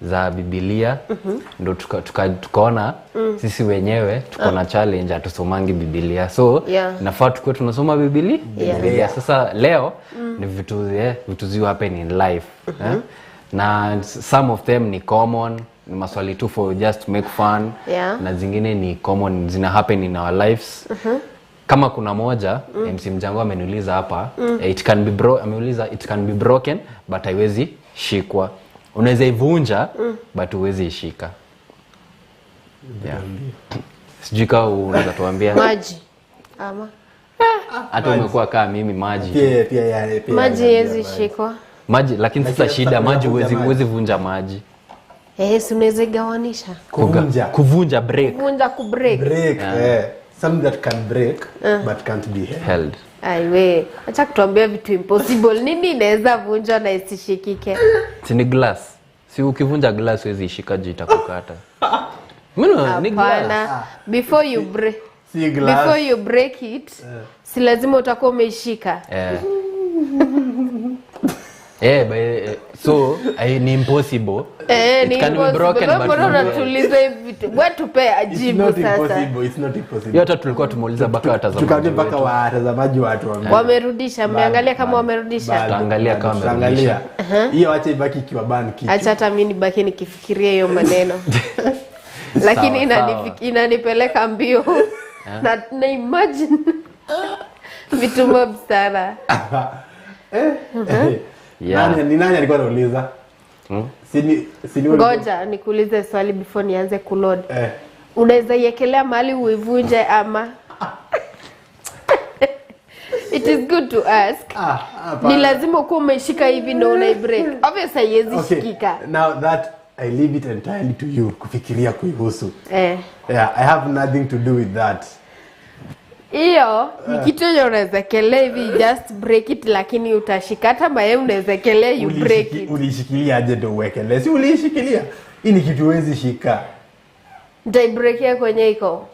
za Biblia. Ndo tukaona sisi wenyewe tuko na challenge hatusomangi Biblia. So nafaa tukue tunasoma Biblia. Biblia. Sasa leo ni vitu zi happen in life. Na some of them ni common, ni maswali tu for just make fun. Na zingine ni common, zina happen in our lives. Kama kuna moja MC Mjango ameniuliza hapa, it can be ameuliza it can be broken but haiwezi shikwa. Unaweza ivunja but huwezi ishika. Sijui kama unaweza tuambia. Maji. Ama hata umekuwa kama mimi maji. Pia maji haiwezi shikwa. Maji, lakini sasa shida maji huwezi vunja maji. Si unaweza gawanisha. Kuvunja break. Kuvunja ku break. Break. Something that can break but can't be held. Aiwe, acha kutuambia vitu impossible. Nini inaweza vunjwa na isishikike? Si ni glass. Si ukivunja glass huwezi ishika juu itakukata. Mimi ni glass. Before you break. Si glass. Before you break it, si lazima utakuwa umeishika. So ni impossible. It can be broken but unatuliza hivi. Wewe tupe ajibu sasa. It's not impossible. Yote tulikuwa tumeuliza mpaka watazamaji. Tukaambia mpaka watazamaji watu waambie. Wamerudisha, mmeangalia kama wamerudisha. Tutaangalia kama wamerudisha. Hiyo acha ibaki ikiwa ban kichwa. Acha hata mimi nibaki nikifikiria hiyo maneno. Lakini inanipeleka mbio. Na imagine vitu mob sana. Ni nani alikuwa anauliza? Ngoja nikuulize swali before nianze kuload. Unaweza iekelea mahali uivunje ama? It is good to ask. Ni lazima ukuwe umeshika hivi ndio unaibreak. Obviously haiwezi shikika. Now that I leave it entirely to you kufikiria kuihusu. Yeah, I have nothing to do with that. Iyo ni kitu yenye unaweza kelea hivi just break it, lakini utashika hata mayai unaweza kelea you break it. Ulishikilia aje ndio uwekelee? Si ulishikilia. Hii ni kitu huwezi shika. Nitaibreakia kwenye iko.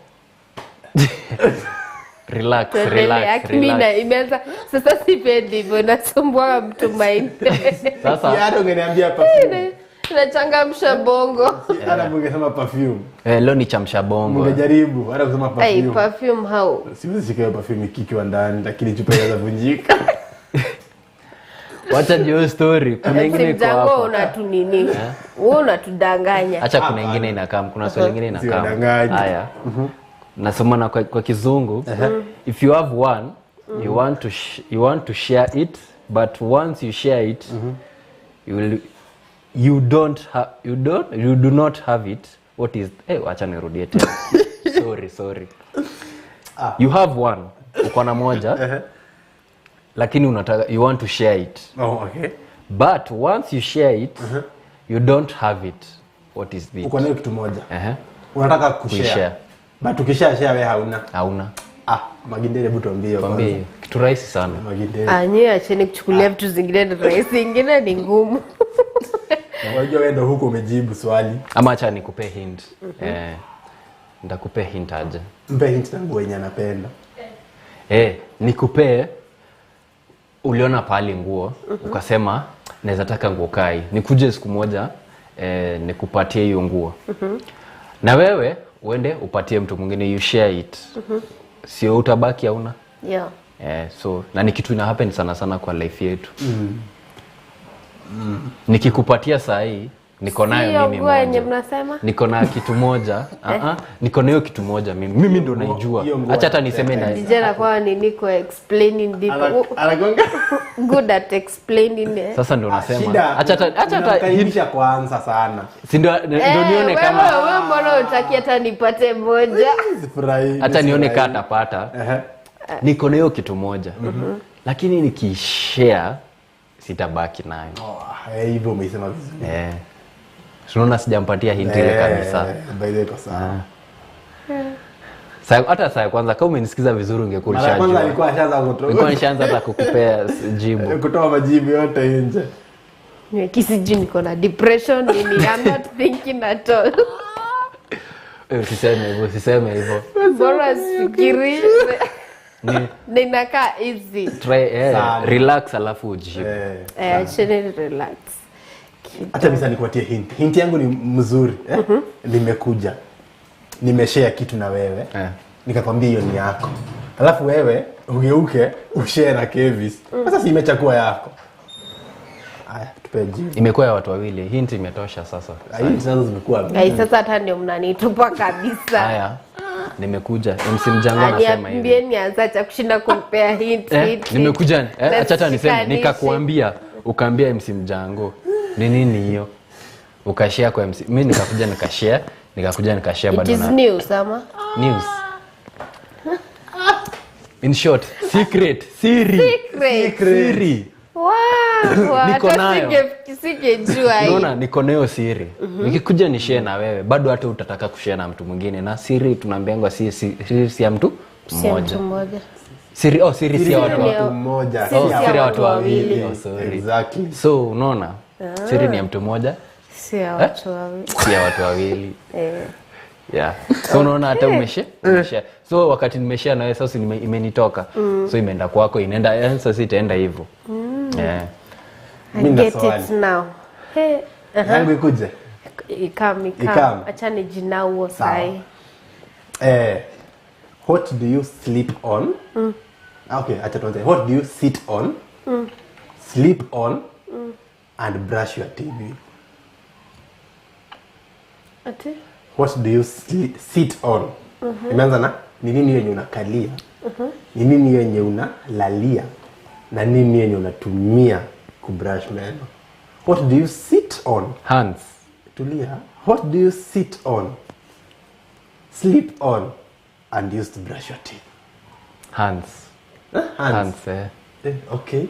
Relax, relax. Mimi imeanza sasa, sipendi hivyo, inasumbua mtu mind. Sasa hata ungeniambia perfume. Nachangamsha bongo. Hata ungesema perfume. Leo ni chamsha bongo. Ungejaribu hata kusema perfume. Hey, perfume how? Siwezi shika perfume ikiwa ndani lakini chupa inaweza vunjika. Wacha hiyo story. Kuna ingine iko hapo. hapa. Unatunini? Wewe unatudanganya. Acha kuna ingine inakaa, kuna swali lingine inakaa. Haya. Nasoma na kwa Kizungu. If you have one, you want to share it, but once you share it, you do not have it. What is acha nirudie tena. Sorry. You have one, uko na moja. Lakini unataka you want to share it. Oh, okay. But once you share it, you don't have it. What is it? Uko nayo kitu moja. Unataka kushare. But ukisha share wewe hauna. Hauna. Magindere hebu tuambie kwanza. Kitu rahisi sana. Magindere. Nyie acheni kuchukulia vitu zingine ni rahisi, zingine ni ngumu. Unajua wewe ndio huko umejibu swali. Ama acha nikupe hint. Nitakupe hint aje? Mpe hint na nguo yenye anapenda. Nikupe uliona pahali nguo, ukasema naweza taka nguo kai. Nikuje siku moja nikupatie hiyo nguo. Na wewe uende upatie mtu mwingine, you share it. Sio utabaki hauna. Yeah. So na ni kitu ina happen sana sana kwa life yetu. Nikikupatia saa hii Niko nayo Hiyo mimi nguo yenye moja. mnasema? Niko na kitu moja. Niko na hiyo kitu moja mimi. Mimi ndo naijua. Hiyo nguo Acha hata niseme na DJ anakuwa nini kwa explaining deep. Anagonga. Good at explaining. Eh. Sasa ndo nasema. Shida. Acha hata Unamkaribisha kwanza sana. si ndo nione kama Wewe mbona hutaki hata nipate moja? Sifurahi. hata nione kama atapata. Niko na hiyo kitu moja. Lakini nikishare sitabaki nayo. Hivyo umeisema vizuri. Tunaona sijampatia hint ile kabisa. By the way kwa sawa. Hata saa ya kwanza kama umenisikiza vizuri ungekuwa Mara ya kwanza ushajua. alikuwa ashaanza kutoa. Nilikuwa nishaanza hata kukupea jibu. Kutoa majibu yote nje. Sijui niko na depression nini. I'm not thinking at all. Usiseme hivyo, usiseme hivyo. Bora sifikiri. Ninakaa easy. Try relax alafu ujibu. Chini relax. Acha mimi nikupatie hint. Hint yangu ni mzuri. Nimekuja. Nimeshare kitu na wewe. Nikakwambia hiyo ni yako. Alafu wewe ugeuke ushare na Kevis. Sasa si imechakua yako. Haya, tupe jibu. Imekuwa ya watu wawili. Hint imetosha sasa. Hii sasa zimekuwa. Ai, sasa hata ndio mnanitupa kabisa. Haya. Nimekuja. MC Mjango anasema hivi. Niambieni anza cha kushinda kumpea hint. Nimekuja. Acha hata niseme nikakuambia, ukaambia MC Mjango. Ni nini hiyo? Ukashare kwa MC. Mimi nikakuja nikashare, nikakuja nikashare bado It is na. news ama? News. In short, secret, siri. Secret. Siri. Wow, Niko nayo. Singejua hii. Unaona niko nayo siri. Nikikuja ni share na wewe, bado hata utataka kushare na mtu mwingine, na siri tunaambiangwa si siri ya mtu mmoja. Siri siri si ya watu mmoja. Siri ya watu wawili. Oh, sorry. Exactly. So unaona siri ni ya mtu mmoja, si ya watu wawili. Si ya watu wawili. Yeah. So unaona hata umeshare. So wakati nimeshare na wewe sasa imenitoka. So imeenda kwako, inaenda sasa itaenda hivyo. Yeah. I get it now. Hey. Yangu ikuje. Ikam. Acha nijinauo sai. What do you sleep on? Okay, acha tuanze. What do you sit on? Sleep on and brush your teeth with? Ati? What do you sit on? Imeanza na ni nini yenye unakalia? Ni nini yenye unalalia? Na nini yenye unatumia kubrush meno? What do you sit on? Hands. Tulia. What do you sit on? Sleep on and use to brush your teeth. Hands. Hands. Okay.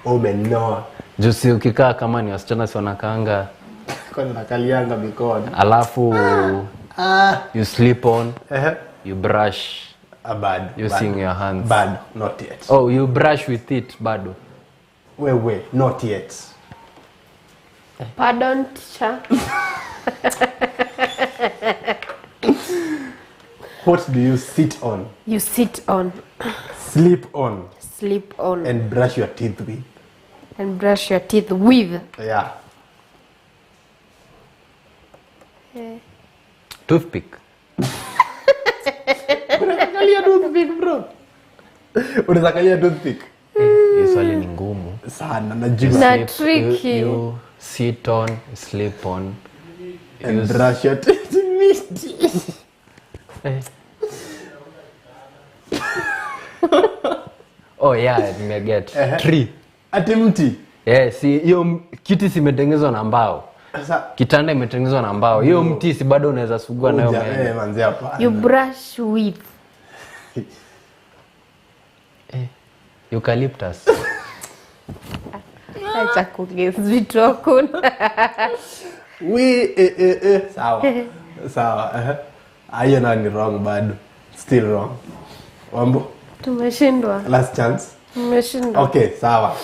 Umenoa. Jusi ukikaa kama ni wasichana si wanakaanga. Kwani nakalianga mikono. Alafu you sleep on. You brush. Bad. Using your hands. Bad, not yet. Oh, you brush with it bado. Wewe, not yet. Pardon, teacher. What do you sit on? You sit on. Sleep on. Sleep on. And brush your teeth with. And brush your teeth with. Yeah. Toothpick. Unakalia toothpick bro. Unakalia toothpick. Hii swali ni ngumu sana najua. Na tricky. You sit on, sleep on and brush your teeth with. Oh yeah, nimeget. Tree. Ati mti. Si hiyo kiti simetengenezwa na mbao. Sasa kitanda imetengenezwa na mbao. Hiyo mti si bado unaweza sugua nayo meno. Manzi hapa. You brush with eucalyptus. Acha kuguess vitu hakuna. We sawa. Sawa. Hiyo na ni wrong bado. Still wrong. Wambo. Tumeshindwa. Last chance. Tumeshindwa. Okay, sawa.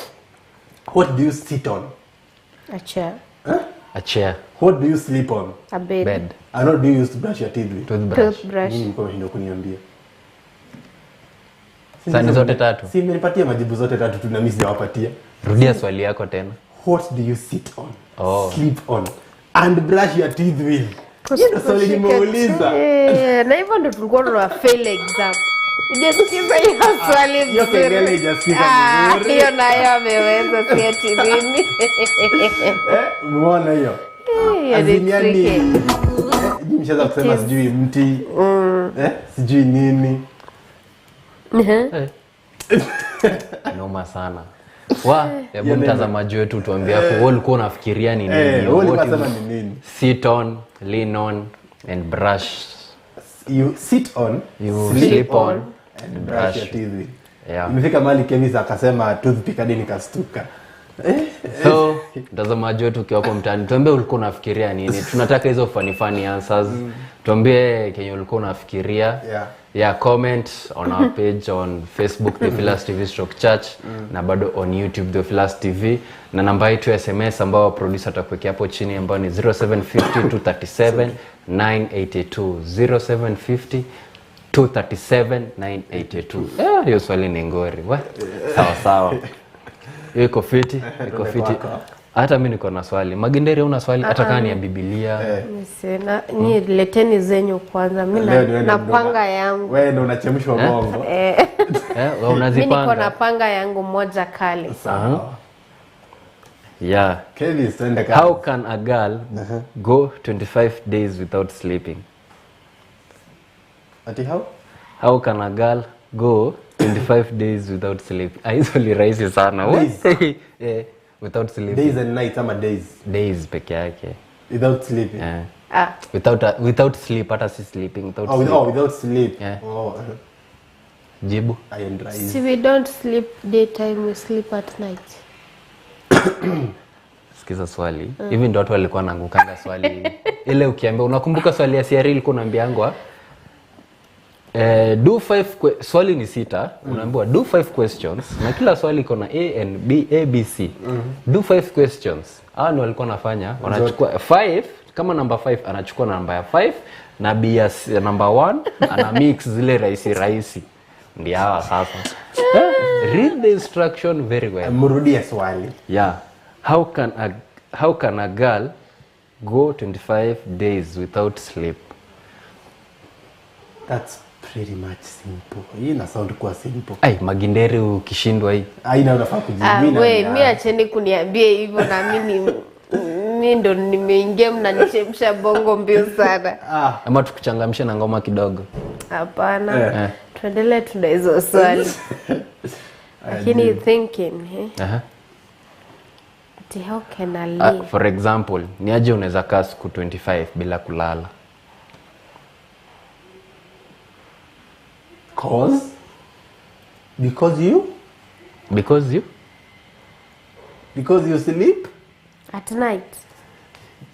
What do you sit on? A chair. Huh? A chair. What do you sleep on? A bed. Bed. And what do you use to brush your teeth with? Toothbrush. Toothbrush. Mimi nilikuwa nimeshindwa kuniambia. Sani zote tatu. Si mmenipatia majibu zote tatu tu na mimi sijawapatia. Rudia swali yako tena. What do you sit on? Oh. Sleep on and brush your teeth with. Hiyo ndio swali nimeuliza. Na hivyo ndio tulikuwa tuna fail exam. Hujasikiza hiyo swali vizuri. Hiyo kengele haijasikika vizuri. Hiyo nayo ameweza si ati mimi. Umeona hiyo? Hiyo ni As in yani, tricky. nyinyi mshaanza kusema It is. sijui mti, sijui nini. Noma sana. Wa, hebu Hiyo neno. mtazamaji wetu tuambie hapo wewe ulikuwa unafikiria ni nini? Wewe ulikuwa What unasema you ni nini? Sit on, lean on and brush. You sit on, You sleep sleep on on and brush your brush. teeth with. Yeah. Imefika mahali Kevis akasema toothpick hadi nikastuka. So, mtazamaji wetu ukiwa hapo mtaani, tuambie ulikuwa unafikiria nini? Tunataka hizo funny funny answers. Tuambie kenye ulikuwa unafikiria. Yeah. Yeah, comment on our page on Facebook The Pillars TV Stroke Church na bado on YouTube The Pillars TV na namba yetu ya SMS ambayo producer atakuwekea hapo chini ambayo ni 0750 237 982 0750 237 982. Hiyo swali ni ngori. Wa? Sawa sawa. Hiyo iko fiti, iko fiti. kwako. Hata mimi niko na swali. Maginderi una swali hata kama ni ya Biblia. Sina, nyie leteni zenyu kwanza. Mi Leo ni wewe ndo napanga yangu. Wewe ndo unachemshwa bongo. Eh, wewe Mi niko unazipanga. na panga yangu moja kali. Sawa. Yeah. Kevis, twende kazi. How can a girl go 25 days without sleeping? Ati how? How can a girl go 25 days without sleep? Ah, hizo ni rahisi sana. Days. Without sleeping. Days and nights ama days Days peke yake. without sleeping. Eh. Ah, Without sleep hata si sleeping, without Oh, sleep. without sleep. Yeah. Oh, Jibu. I and rise. see we don't sleep daytime, we sleep at night. Sikiza swali. Hivi ndio watu walikuwa wanaangukanga swali. Ile ukiambia unakumbuka swali ya CRE ilikuwa unaambiangwa do five swali ni sita, unaambiwa do five questions na kila swali iko na A and B A B C. Do five questions. Hao ndio walikuwa wanafanya, wanachukua five kama number 5 anachukua namba ya 5 na B ya number 1 ana mix zile rahisi rahisi. Ndio hawa sasa. Read the instruction very well. Mrudie swali. Yeah. How can a girl go 25 days without sleep? That's pretty much simple. Hii ina sound kuwa simple. Ai, Maginderi ukishindwa hii. Aina unafaa Ah, kujimina. we, mi acheni kuniambia hivyo na mimi mi ndo nimeingia mnanichemsha bongo mbio sana. Ama tukuchangamshe na ngoma kidogo. Hapana. Tuendelee tuna hizo swali. Lakini thinking, eh? Aha. Ati how can I live? For example, ni aje unaweza kaa siku 25 bila kulala? Cause? Because you? Because you? Because you sleep? At night.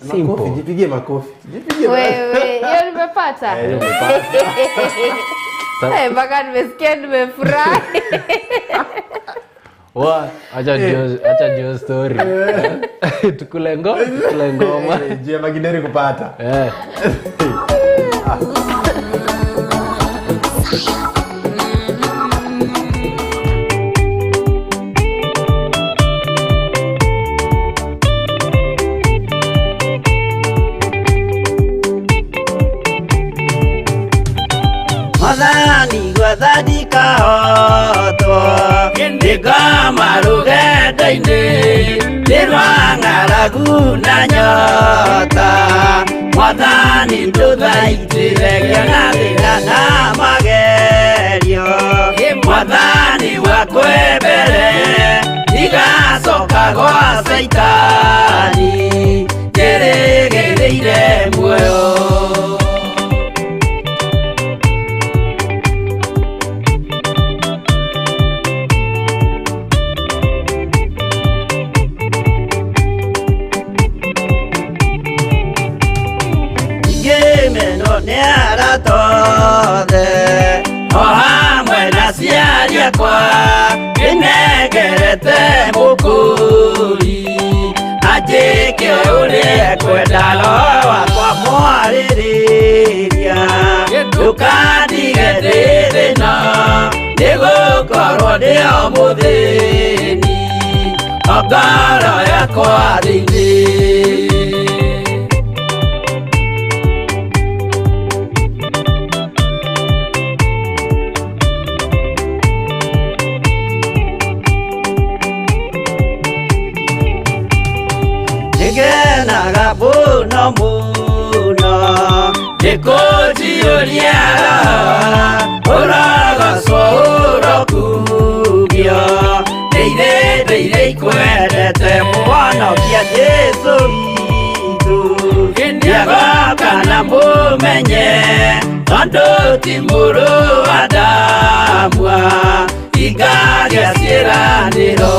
Simple. Makofi, jipigie makofi. Jipigie makofi. Wewe, hiyo nimepata. Eh, hiyo umepata. Mpaka nimesikia nimefurahi. Wa, acha jio story. Tukule ngoma. Juu ya Maginderi kupata. Mwathani gwathani kahotwo ndĩkoma rũgendo-inĩ nĩ rwa ng'aragu na nyota Mwathani ndũthaitĩre ngĩona thĩna na magerio Mwathani wakwĩ mbere ndigacoka gwa Caitani njĩrĩgĩrĩire muoyo. Ngĩmenwo nĩ arata othe o hamwe na aciari akwa ndĩnengerete mũkũri anjĩke ũrĩa ekwenda roho wakwa mwarĩrĩria ndũkandige ndĩ thĩna nĩgũkorwo ndĩ o mũthĩni o ngoro yakwa thĩinĩ. Nĩngenaga mũno Nĩkũnjiyũria ũrogocwo ũrokugio ndĩire ndĩire ikwendete mũhonokia Jesũ witũ nĩagoka na mũmenye tondũ ti mũrũ wa Adamu ingaria ciĩranĩro.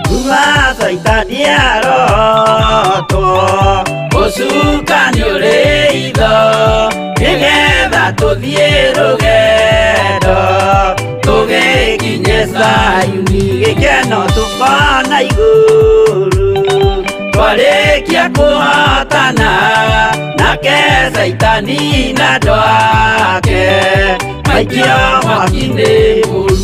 Kuma Caitani arotwo ũcukani ũrĩ itho nĩgetha tũthiĩ rũgendo tũgĩkinye Zayuni gĩkeno tũkona igũrũ twarĩkia kũhotana nake Caitani na andũ ake maikio mwaki-inĩ mũru.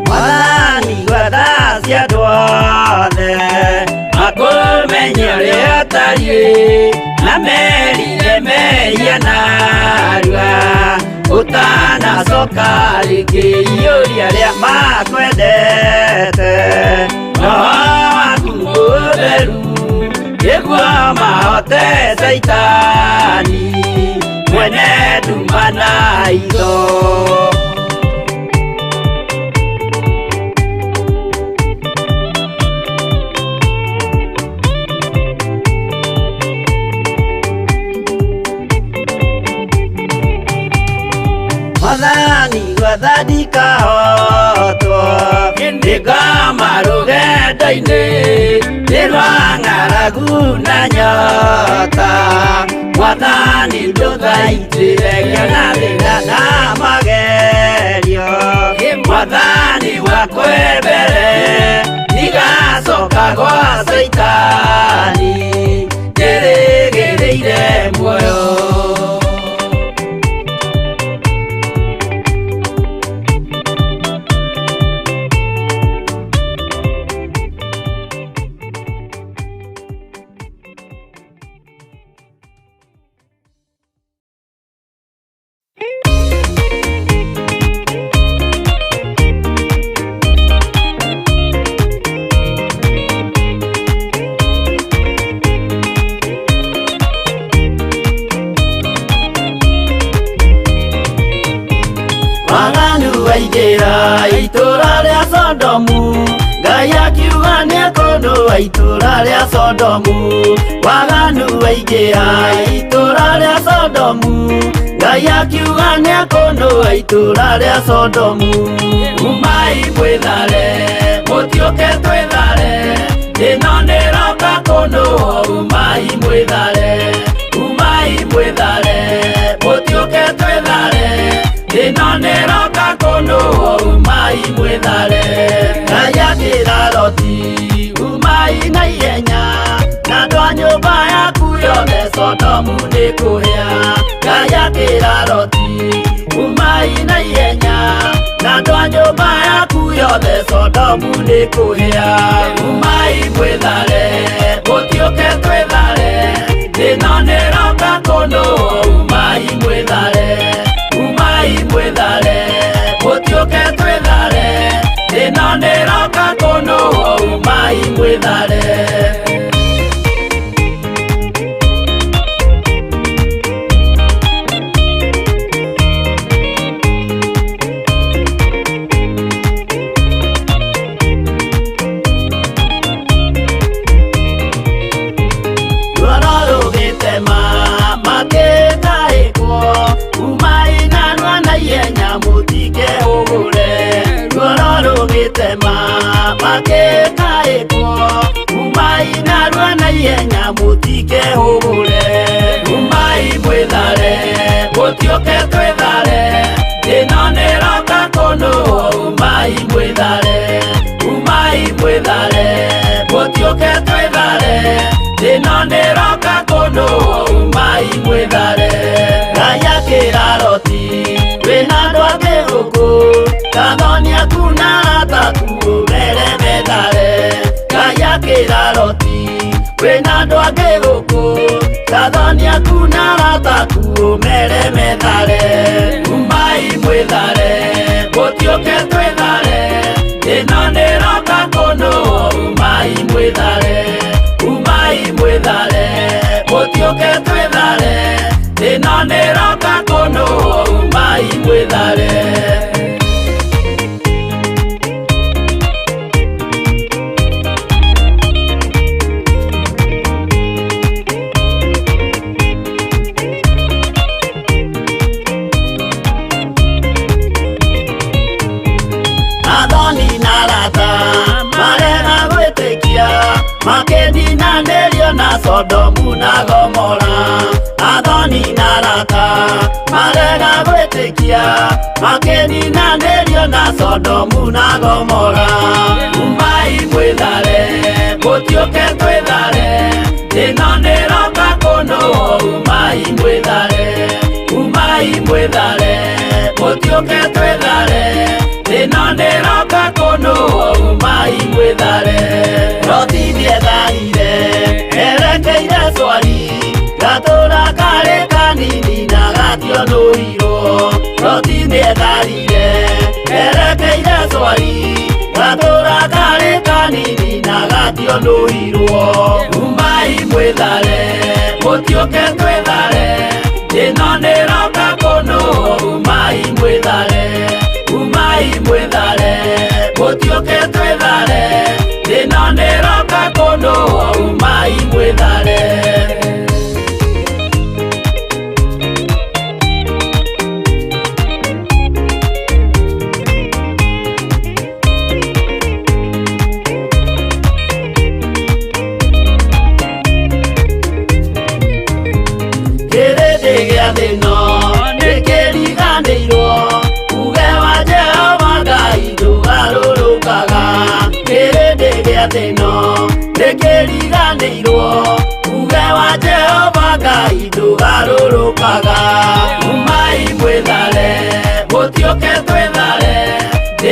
Mwathani gwetha cia andũ othe makũmenye ũrĩa ũtariĩ na merire mehia narua ũtanacoka rĩngĩ iyũria arĩa makwendete roho waku mũtheru nĩguo mahote Caitani mwene nduma na itho. Mwathani gwetha ndikahotwo nĩngoma rũgendo-inĩ nĩ rwa ng'aragu na nyota Mwathani ndũthaitĩre ngĩona thĩna na magerio Mwathani wakwa mbere ndigacoka gwa Caitani ndĩrĩgĩrĩire muoyo. Waganu waingĩra itũũra rĩa Sodomu Ngai akiuga nĩekũnũa itũũra rĩa Sodomu Waganu waingĩra itũũra rĩa Sodomu Ngai akiuga nĩekũnũa itũũra rĩa Sodomu Umai mwĩthare mũtiũke twĩthare ĩno nĩroka kũnũo umai mwĩthare umai mwĩthare mũtiũke twĩthare ĩno nĩroka kũnũo umai mwĩthare Ngai akĩra Loti umai na ihenya na andũ a nyũmba yaku yothe Sodomu nĩkũhĩa Ngai akĩra Loti umai na ihenya na andũ a nyũmba yaku yothe Sodomu nĩkũhĩa umai mwĩthare mũtiũke twĩthare ĩno nĩroka kũnũo umai mwĩthare umai mwĩthare mũtiũke twĩthare ĩno nĩroka kũnũo umai mwĩthare. Ruoro rũgĩtema makĩtahĩkwo umai narua na ihenya mũtikehũgũre Ruoro rũgĩtema makĩtahĩkwo umai narua na ihenya mũtikehũgũre umai mwĩthare mũtiũke twĩthare ĩno nĩroka kũnũo umai mwĩthare umai mwĩthare mũtiũke twĩthare ĩno nĩroka kũnũo umai mwĩthare Ngai akĩra Loti Akĩra Loti kwĩna andũ angĩ gũkũ tathoni aku na arata aku ũmere methare umai mwĩthare mũtiũke twĩthare ĩno nĩroka kũnũo umai mwĩthare umai mwĩthare mũtiũke twĩthare ĩno nĩroka kũnũo umai mwĩthare. Athoni na arata marega gwĩtĩkia makĩninanĩrio na Sodomu na Gomora. Athoni na arata marega gwĩtĩkia makĩninanĩrio na Sodomu na Gomora. Umai mwĩthare mũtiũke twĩthare ĩno nĩroka kũnũo umai mwĩthare umai mwĩthare mũtiũke twĩthare ĩno nĩroka kũnũo umai mwĩthare. Loti nĩetharire erekeire Swari gatũra karĩ kanini na gationũirwo. Loti nĩetharire erekeire Swari gatũra karĩ kanini na gationũirwo. Umai mwĩthare mũtiũke twĩthare ĩno nĩroka kũnũo umai mwĩthare umai mwĩthare mũtiũke twĩthare ĩno nĩroka kũnũo umai mwĩthare. Kĩrĩndĩ gĩa thĩ ĩno nĩkĩriganĩirwo uge wa Jehova Ngai ndũgarũrũkaga. Kĩrĩndĩ gĩa thĩ ĩno nĩkĩriganĩirwo uge wa Jehova Ngai ndũgarũrũkaga. Umai mwĩthare mũtiũke twĩthare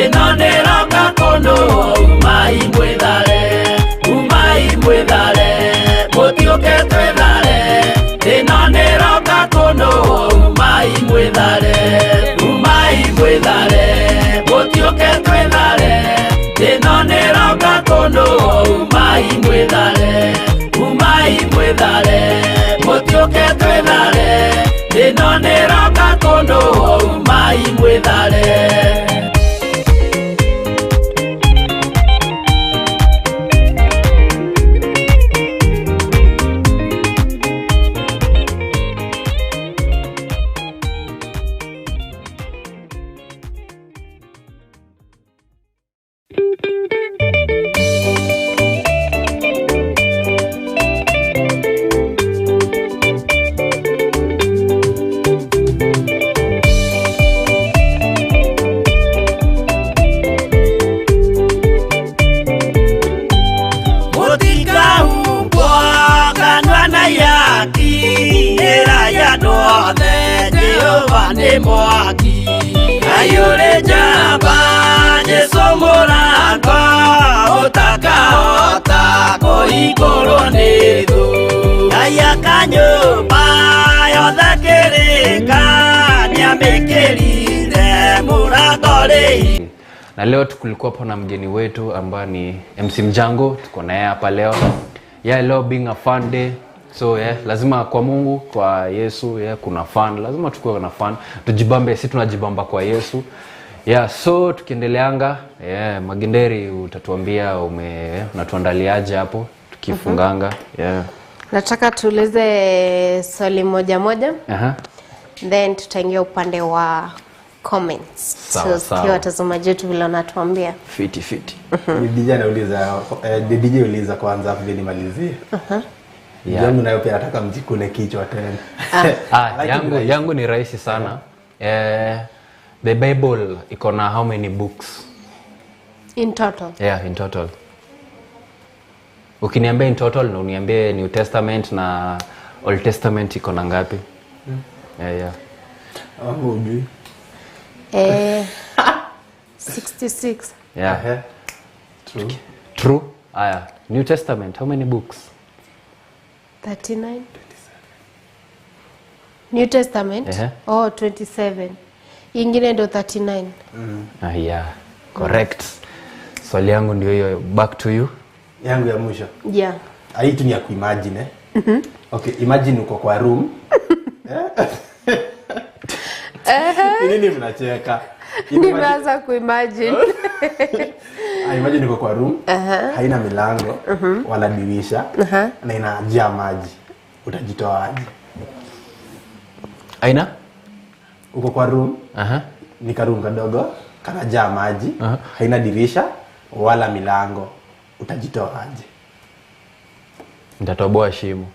ĩno nĩroka kũnũo umai mwĩthare umai mwĩthare mũtiũke twĩthare ĩno nĩroka kũnũo umai mwĩthare umai mwĩthare mũtiũke twĩthare ĩno nĩroka kũnũo umai mwĩthare umai mwĩthare mũtiũke twĩthare ĩno nĩroka kũnũo umai mwĩthare. Na leo tukulikuwa hapo na mgeni wetu ambaye ni MC Mjango, tuko naye hapa leo. Yeah, leo being a fun day. So yeah, lazima kwa Mungu, kwa Yesu, yeah, kuna fun. Lazima tukue na fun. Tujibambe, sisi tunajibamba kwa Yesu. Yeah, so tukiendeleanga, yeah, Magenderi utatuambia unatuandaliaje hapo tukifunganga. Yeah. Nataka tuulize swali moja moja. Then tutaingia upande wa comments. Sawa, so sawa. Watazamaji wetu vile wanatuambia. Fiti fiti. DJ anauliza, DJ uliza kwanza afu nimalizie. Yeah. Yangu nayo pia nataka mjikune kichwa tena. Yangu ni rahisi sana. The Bible iko na how many books? In total. Yeah, in total. Ukiniambia in total na uniambie New Testament na Old Testament iko na ngapi? Yeah, yeah. Hujui. 66. Yeah. True. True. Aya, New Testament, how many books? 39. New Testament. Ehe. Oh, 27. Ingine ndo 39. Ah, yeah. Correct. Swali yangu ndio hiyo. Back to you. Yangu ya mwisho. Yeah. Hii tu ni ya kuimagine, eh? Okay, imagine uko kwa room. Ni nini mnacheka? Nimeanza kuimagine. Ah, imagine uko kwa room, haina milango wala dirisha na inajaa maji. Utajitoa aje? Aina? Uko kwa room, Aha. ni karoom kadogo, kanajaa maji, haina dirisha wala milango. Utajitoa aje? Nitatoboa shimo.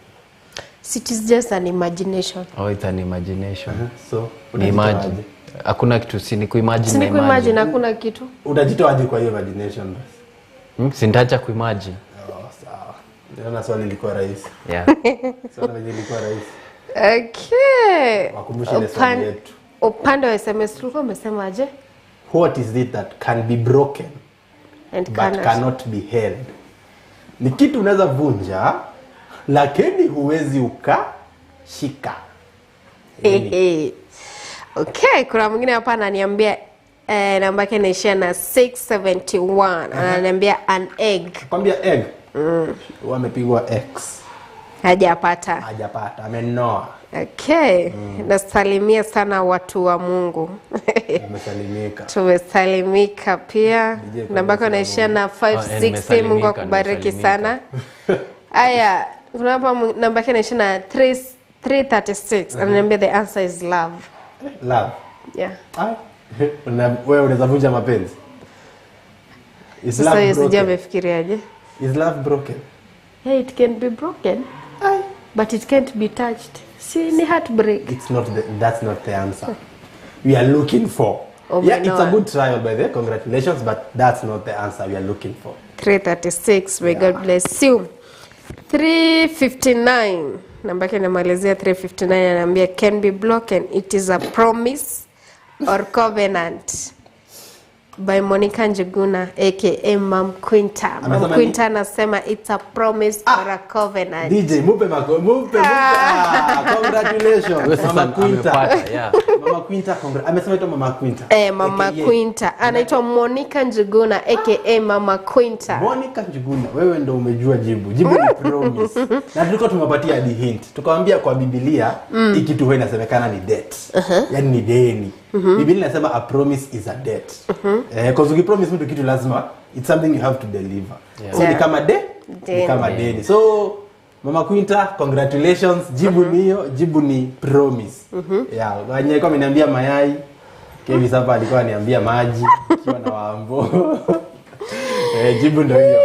It is just an imagination. Oh, it's an imagination. So, Ni utajitoa imagine. aje? Hakuna kitu, si ni kuimagine. Si ni na kuimagine, hakuna kitu. Utajitoa aje kwa hiyo imagination basi? Si nitaacha kuimagine. Oh, sawa. Naona swali lilikuwa rahisi. Yeah. Swali lenyewe lilikuwa rahisi. Okay. Wakumbushe ile swali yetu. Upande wa SMS tulikuwa umesema aje? What is it that can be broken And but cannot. cannot be held? Ni kitu unaweza vunja lakini huwezi ukashika. Okay, kuna mwingine hapa ananiambia namba yake inaishia na 671. Ananiambia an egg. Kwambia egg. Wamepigwa X. Hajapata. Hajapata, amenoa. Okay. Nasalimia sana watu wa Mungu. Umesalimika. Tumesalimika pia. DJ kwa Namba yako inaishia na 560. Nimesalimika, Mungu akubariki nimesalimika. sana. Aya, kuna hapa namba yake inaishia na 336. Ananiambia the answer is love. Love. Yeah. Ah. Wewe unaweza vunja mapenzi. Is Sasa love hiyo sijui broken? amefikiriaje. Is love broken? Yeah, it can be broken. But it can't be touched. Si ni heartbreak. It's not that's not the answer we are looking for. Oh, yeah, it's a no. good trial by the way. Congratulations, but that's not the answer we are looking for. 336. May God bless you. 359. Namba yake inamalizia 359, anaambia can be broken. It is a promise or covenant. By Monica Njuguna aka Mam Quinta. Mam Amesema Quinta anasema it's a promise or a covenant. DJ, mupe mako, mupe, mupe. Ah, congratulations. Sasa Mama Quinta. amepata, yeah. Mama Quinta, amesema ito Mama Quinta. Mama AKA. Quinta anaitwa Monica Njuguna aka Mama Quinta. Monica Njuguna, wewe ndo umejua jibu. Jibu ni promise. Na tulikuwa tumepatia hadi hint. Tukamwambia kwa Biblia hii kitu huwa inasemekana ni debt. Yaani ni deni. Biblia inasema a promise is a debt. Cause ukipromise mtu kitu lazima it's something you have to deliver. So ni kama ni Deni. kama deni. So Mama Quinta, congratulations. Jibu ni hiyo, jibu ni promise. Yeah, wenye alikuwa ameniambia mayai. Kevin sasa alikuwa ananiambia maji ikiwa na wambo. Jibu ndio hiyo.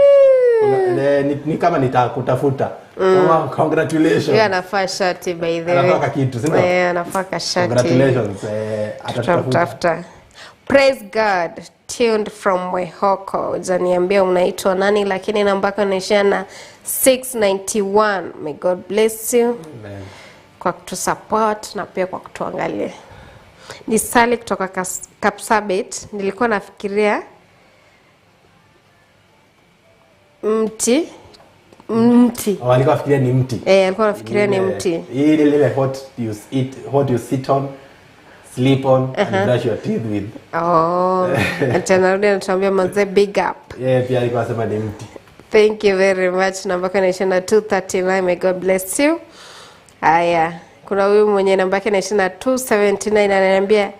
Ni kama nitakutafuta. Mama, congratulations. Yeye anafaa shati by the way. Anafaa kakitu, si ndio? Anafaa kashati. Congratulations. Atatutafuta. Tutamtafuta. Praise God. Tuned from Mwehoko. Hujaniambia unaitwa nani lakini namba yako inaishia na 691. May God bless you. Amen. Kwa kutusupport na pia kwa kutuangalia. Ni Sally kutoka Kapsabet. Nilikuwa nafikiria mti. Oh, alikuwa nafikiria ni mti. Alikuwa nafikiria ni mti. Ile ile what you eat, what you sit on, sleep on and brush your teeth with. Oh, atanarudi anatuambia manze big up. Yeah, pia alikuwa anasema ni mti. Thank you very much. Namba yake inaishia na 239. May God bless you. Haya, kuna huyu mwenye namba yake inaishia na 279 ananiambia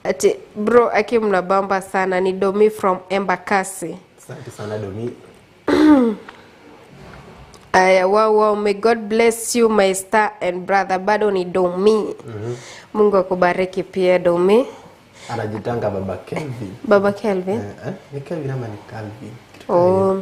ati bro, aki mnabamba sana. Ni Domi from Embakasi. Asante sana Domi. Aya, wow, may God bless you my star and brother. Bado ni Domi. Mungu akubariki pia Domi. Anajitanga Baba Kelvin. Baba Kelvin. Ni Kelvin ama ni Calvin? Oh.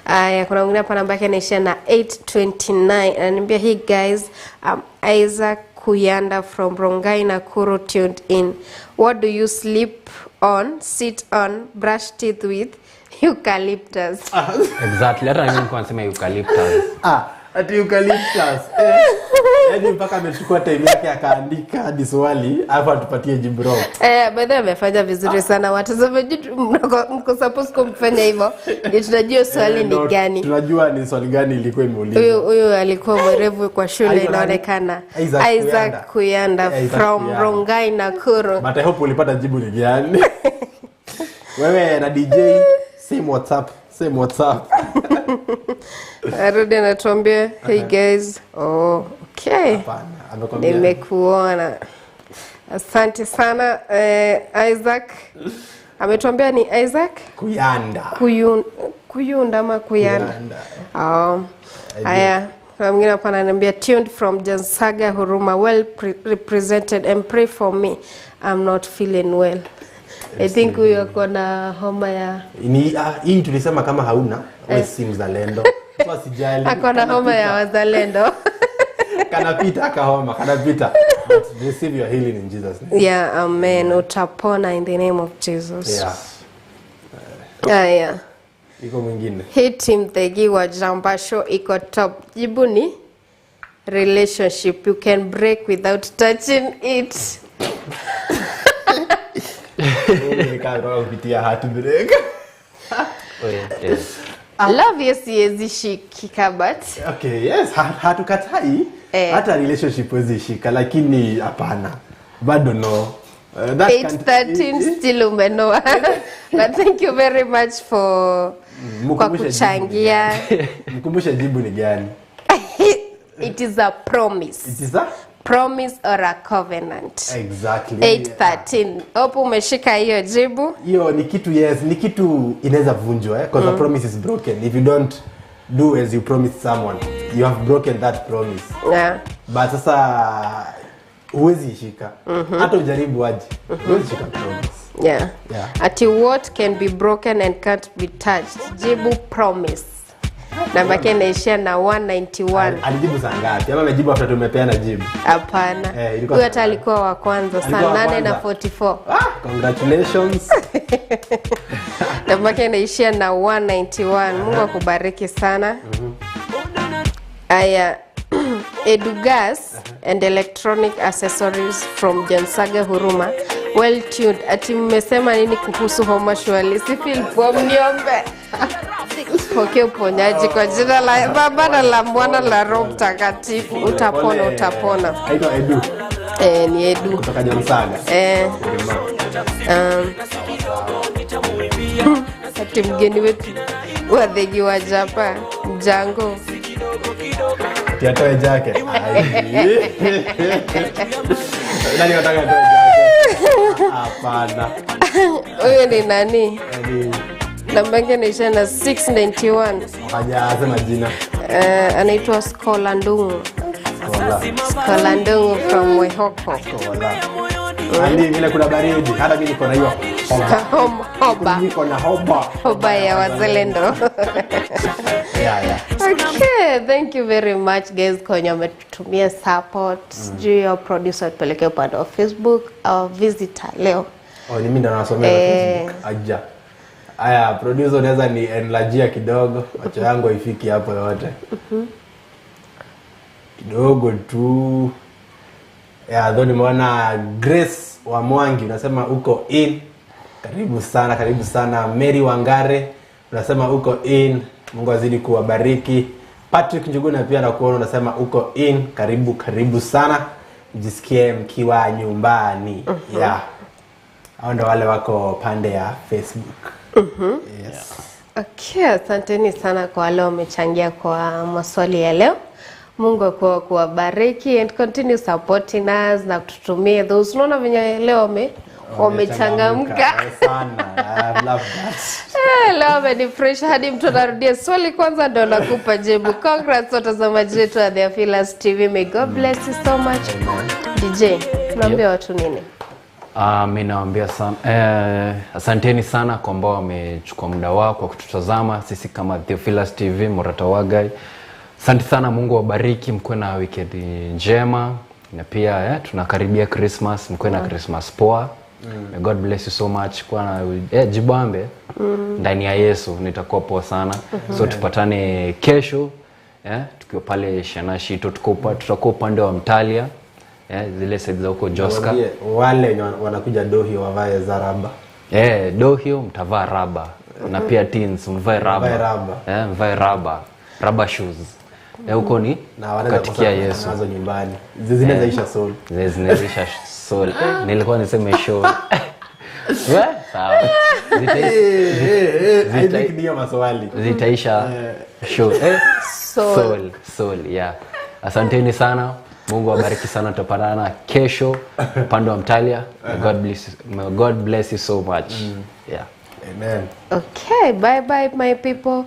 Aya, kuna mwingine hapa namba yake inaishia na 829. Ananiambia hey guys, I'm Isaac Kuyanda from Rongai Nakuru tuned in. What do you sleep on, sit on, brush teeth with? Eucalyptus. Exactly. Hata mimi nilikuwa nasema eucalyptus. Ati eucalyptus. Yaani mpaka amechukua time yake akaandika hadi swali alafu atupatie jibu wrong. By the way amefanya vizuri sana watazamaji, mko supposed kumfanya hivyo ndio tunajua swali ni No, gani. Tunajua ni swali gani ilikuwa imeulizwa. Huyu alikuwa mwerevu kwa shule Anaitwa nani? inaonekana. Isaac Isaac Kuyanda Isaac from Kuyanda. Rongai, Nakuru. But I hope ulipata jibu ni gani. Wewe na DJ same WhatsApp, same WhatsApp. Arudi anatuambia hey guys. Oh, okay. Hapana, amekwambia. Nimekuona. Asante sana Isaac. Ametuambia ni Isaac Kuyanda. Kuyunda ama Kuyanda. Kuyanda. Oh. Haya, kuna mwingine hapa ananiambia tuned from Jansaga Huruma, well represented and pray for me. I'm not feeling well. I think huyo ako na homa ya Ni hii tulisema kama hauna wewe si mzalendo. So sijali. ako na homa ya wazalendo. Kanapita akahoma, kanapita. But receive your healing in Jesus name. Yeah, amen. Utapona in the name of Jesus. Yeah. Haya. Iko mwingine. Hii team Thegi wa Jamba Show iko top. Jibu ni relationship you can break without touching it. Nikaa kutoka kupitia heartbreak. Yes. Love yes siwezi shikika but Okay, yes, hatukatai. Hata relationship huwezi shika, lakini hapana. Bado no. That can't- 8:13 still umenoa. But thank you very much for kwa Mkumbushe jibu ni kuchangia. gani. Mkumbushe jibu ni gani? It is a promise. It is a Promise or a covenant. Exactly. 8:13. Hope umeshika hiyo jibu. Hiyo ni kitu, yes, ni kitu inaweza vunjwa, because a promise is broken. If you don't do as you promised someone, you have broken that promise. Yeah. But sasa huwezi ishika. Hata ujaribu aje. Huwezi shika promise. Yeah. Yeah. Ati what can be broken and can't be touched? Jibu promise. Namba yake inaishia na 191. Alijibu saa ngapi? Ama amejibu after tumepeana jibu? Hapana. Ilikuwa Huyo hata saa ngapi? alikuwa wa kwanza saa Alikuwa wa 8 na kwanza. 44. Ah, congratulations. Namba yake inaishia na 191. Mungu akubariki sana. Aya. Edugas and electronic accessories from Jansaga Huruma. Well tuned. Ati mmesema nini kuhusu homa shwali? Si feel poa, mniombe. Pokea uponyaji kwa jina la Baba na la Mwana la Roho Mtakatifu. Utapona, Pole. utapona. Aitwa Edu Ni Edu. kutoka Jansaga. Ati mgeni wetu Wathegi wa Japa Mjango. Ati atoe jacket. Ai. Nani anataka atoe jacket? Hapana. Huyo ni nani? Yaani Namba yake inaisha na 691. hajasema jina. Anaitwa Skola Ndungu. Kola. Skola Ndungu from Wehoko. Kola. Yaani vile kuna baridi, hata mimi niko na hiyo homa. Hoba. Niko na homa. Hoba ya wazalendo. Yeah. Okay, thank you very much guys kwenye wametutumia support. Juu ya producer tupeleke upande wa Facebook our visitor leo. Oh, ni mimi ndo nasomea Facebook. Aja. Aya, producer unaweza ni enlarge kidogo, macho yangu haifiki hapo yote. Kidogo tu. Ya, though nimeona Grace wa Mwangi unasema uko in. Karibu sana, karibu sana. Mary Wangare unasema uko in. Mungu azidi kuwabariki. Patrick Njuguna pia nakuona unasema uko in. Karibu, karibu sana. Mjisikie mkiwa nyumbani. Yeah. Hao ndo wale wako pande ya Facebook. Yes. Okay, asanteni sana kwa wale wamechangia kwa maswali ya leo. Mungu akuwa kuwabariki and continue supporting us na kututumia those. Unaona venye leo wamechangamka. Sana. I love that. Leo amenifurahisha hadi mtu anarudia swali kwanza ndo nakupa jibu. Congrats watazamaji wetu wa Theophilus TV. May God bless you so much. DJ, tunaambia watu nini? Mi nawaambia sana asanteni sana kwa ambao wamechukua muda wao kwa kututazama sisi kama Theophilus TV Murata Wagai. Asante sana, Mungu awabariki, mkuwe na weekend njema na pia tunakaribia Christmas, mkuwe na Christmas poa. May God bless you so much. Kuwa na jibambe ndani ya Yesu, nitakuwa poa sana. So tupatane kesho Tukiwa pale Shanashito, tutakuwa upande wa Mtalia, zile side za huko Joska. Waambie wale wenye wanakuja Dohi wavae za raba. Dohio mtavaa raba na pia teens mvae raba. Mvae raba. Mvae raba. Raba shoes. Huko ni Na wanaweza katikia kosa Yesu. nazo nyumbani. Zinaweza isha soul. Zinaisha soul. Nilikuwa niseme show. Sawa. I think ni hiyo maswali. Zitaisha show. Soul. Soul, soul, yeah. Asanteni sana. Mungu awabariki sana, tutapatana kesho upande wa Mtalia. May God bless you so much. Yeah. Amen. Okay, bye bye my people.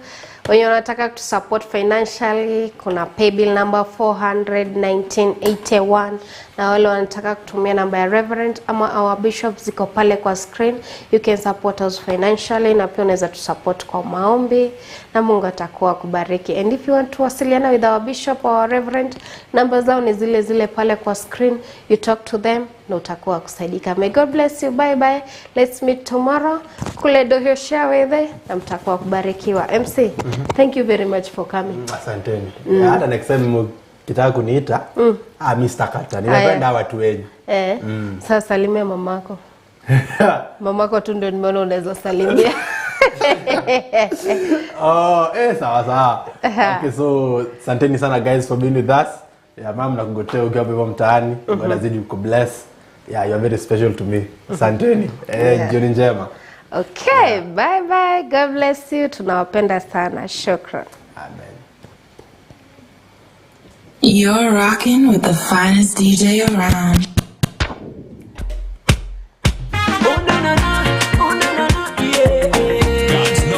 Wenye wanataka kutusupport financially, kuna paybill number 41981, na wale wanataka kutumia namba ya Reverend ama our bishop ziko pale kwa screen. You can support us financially, na pia unaweza tusupport kwa maombi na Mungu atakuwa kubariki. And if you want to wasiliana with our bishop or our reverend, namba zao ni zile zile pale kwa screen. You talk to them na utakuwa kusaidika. May God bless you. Bye bye. Let's meet tomorrow kule Dohio Shawethe na mtakuwa kubarikiwa. MC, thank you very much for coming. Asanteni. Hata next time mkitaka kuniita, mimi sitakata. Ninapenda watu wenyu. Sasa salimia mamako. Mamako tu ndio nimeona unaweza salimia. Oh, sawa sawa. Okay, so asanteni sana guys for being with us. Yeah, mama nakugotea ukiwa hapo mtaani. God azidi kukubless. Yeah, you are very special to me. Asanteni. Jioni njema. Okay, bye bye. God bless you. Tunawapenda sana. Shukran. Amen. You're rocking with the finest DJ around.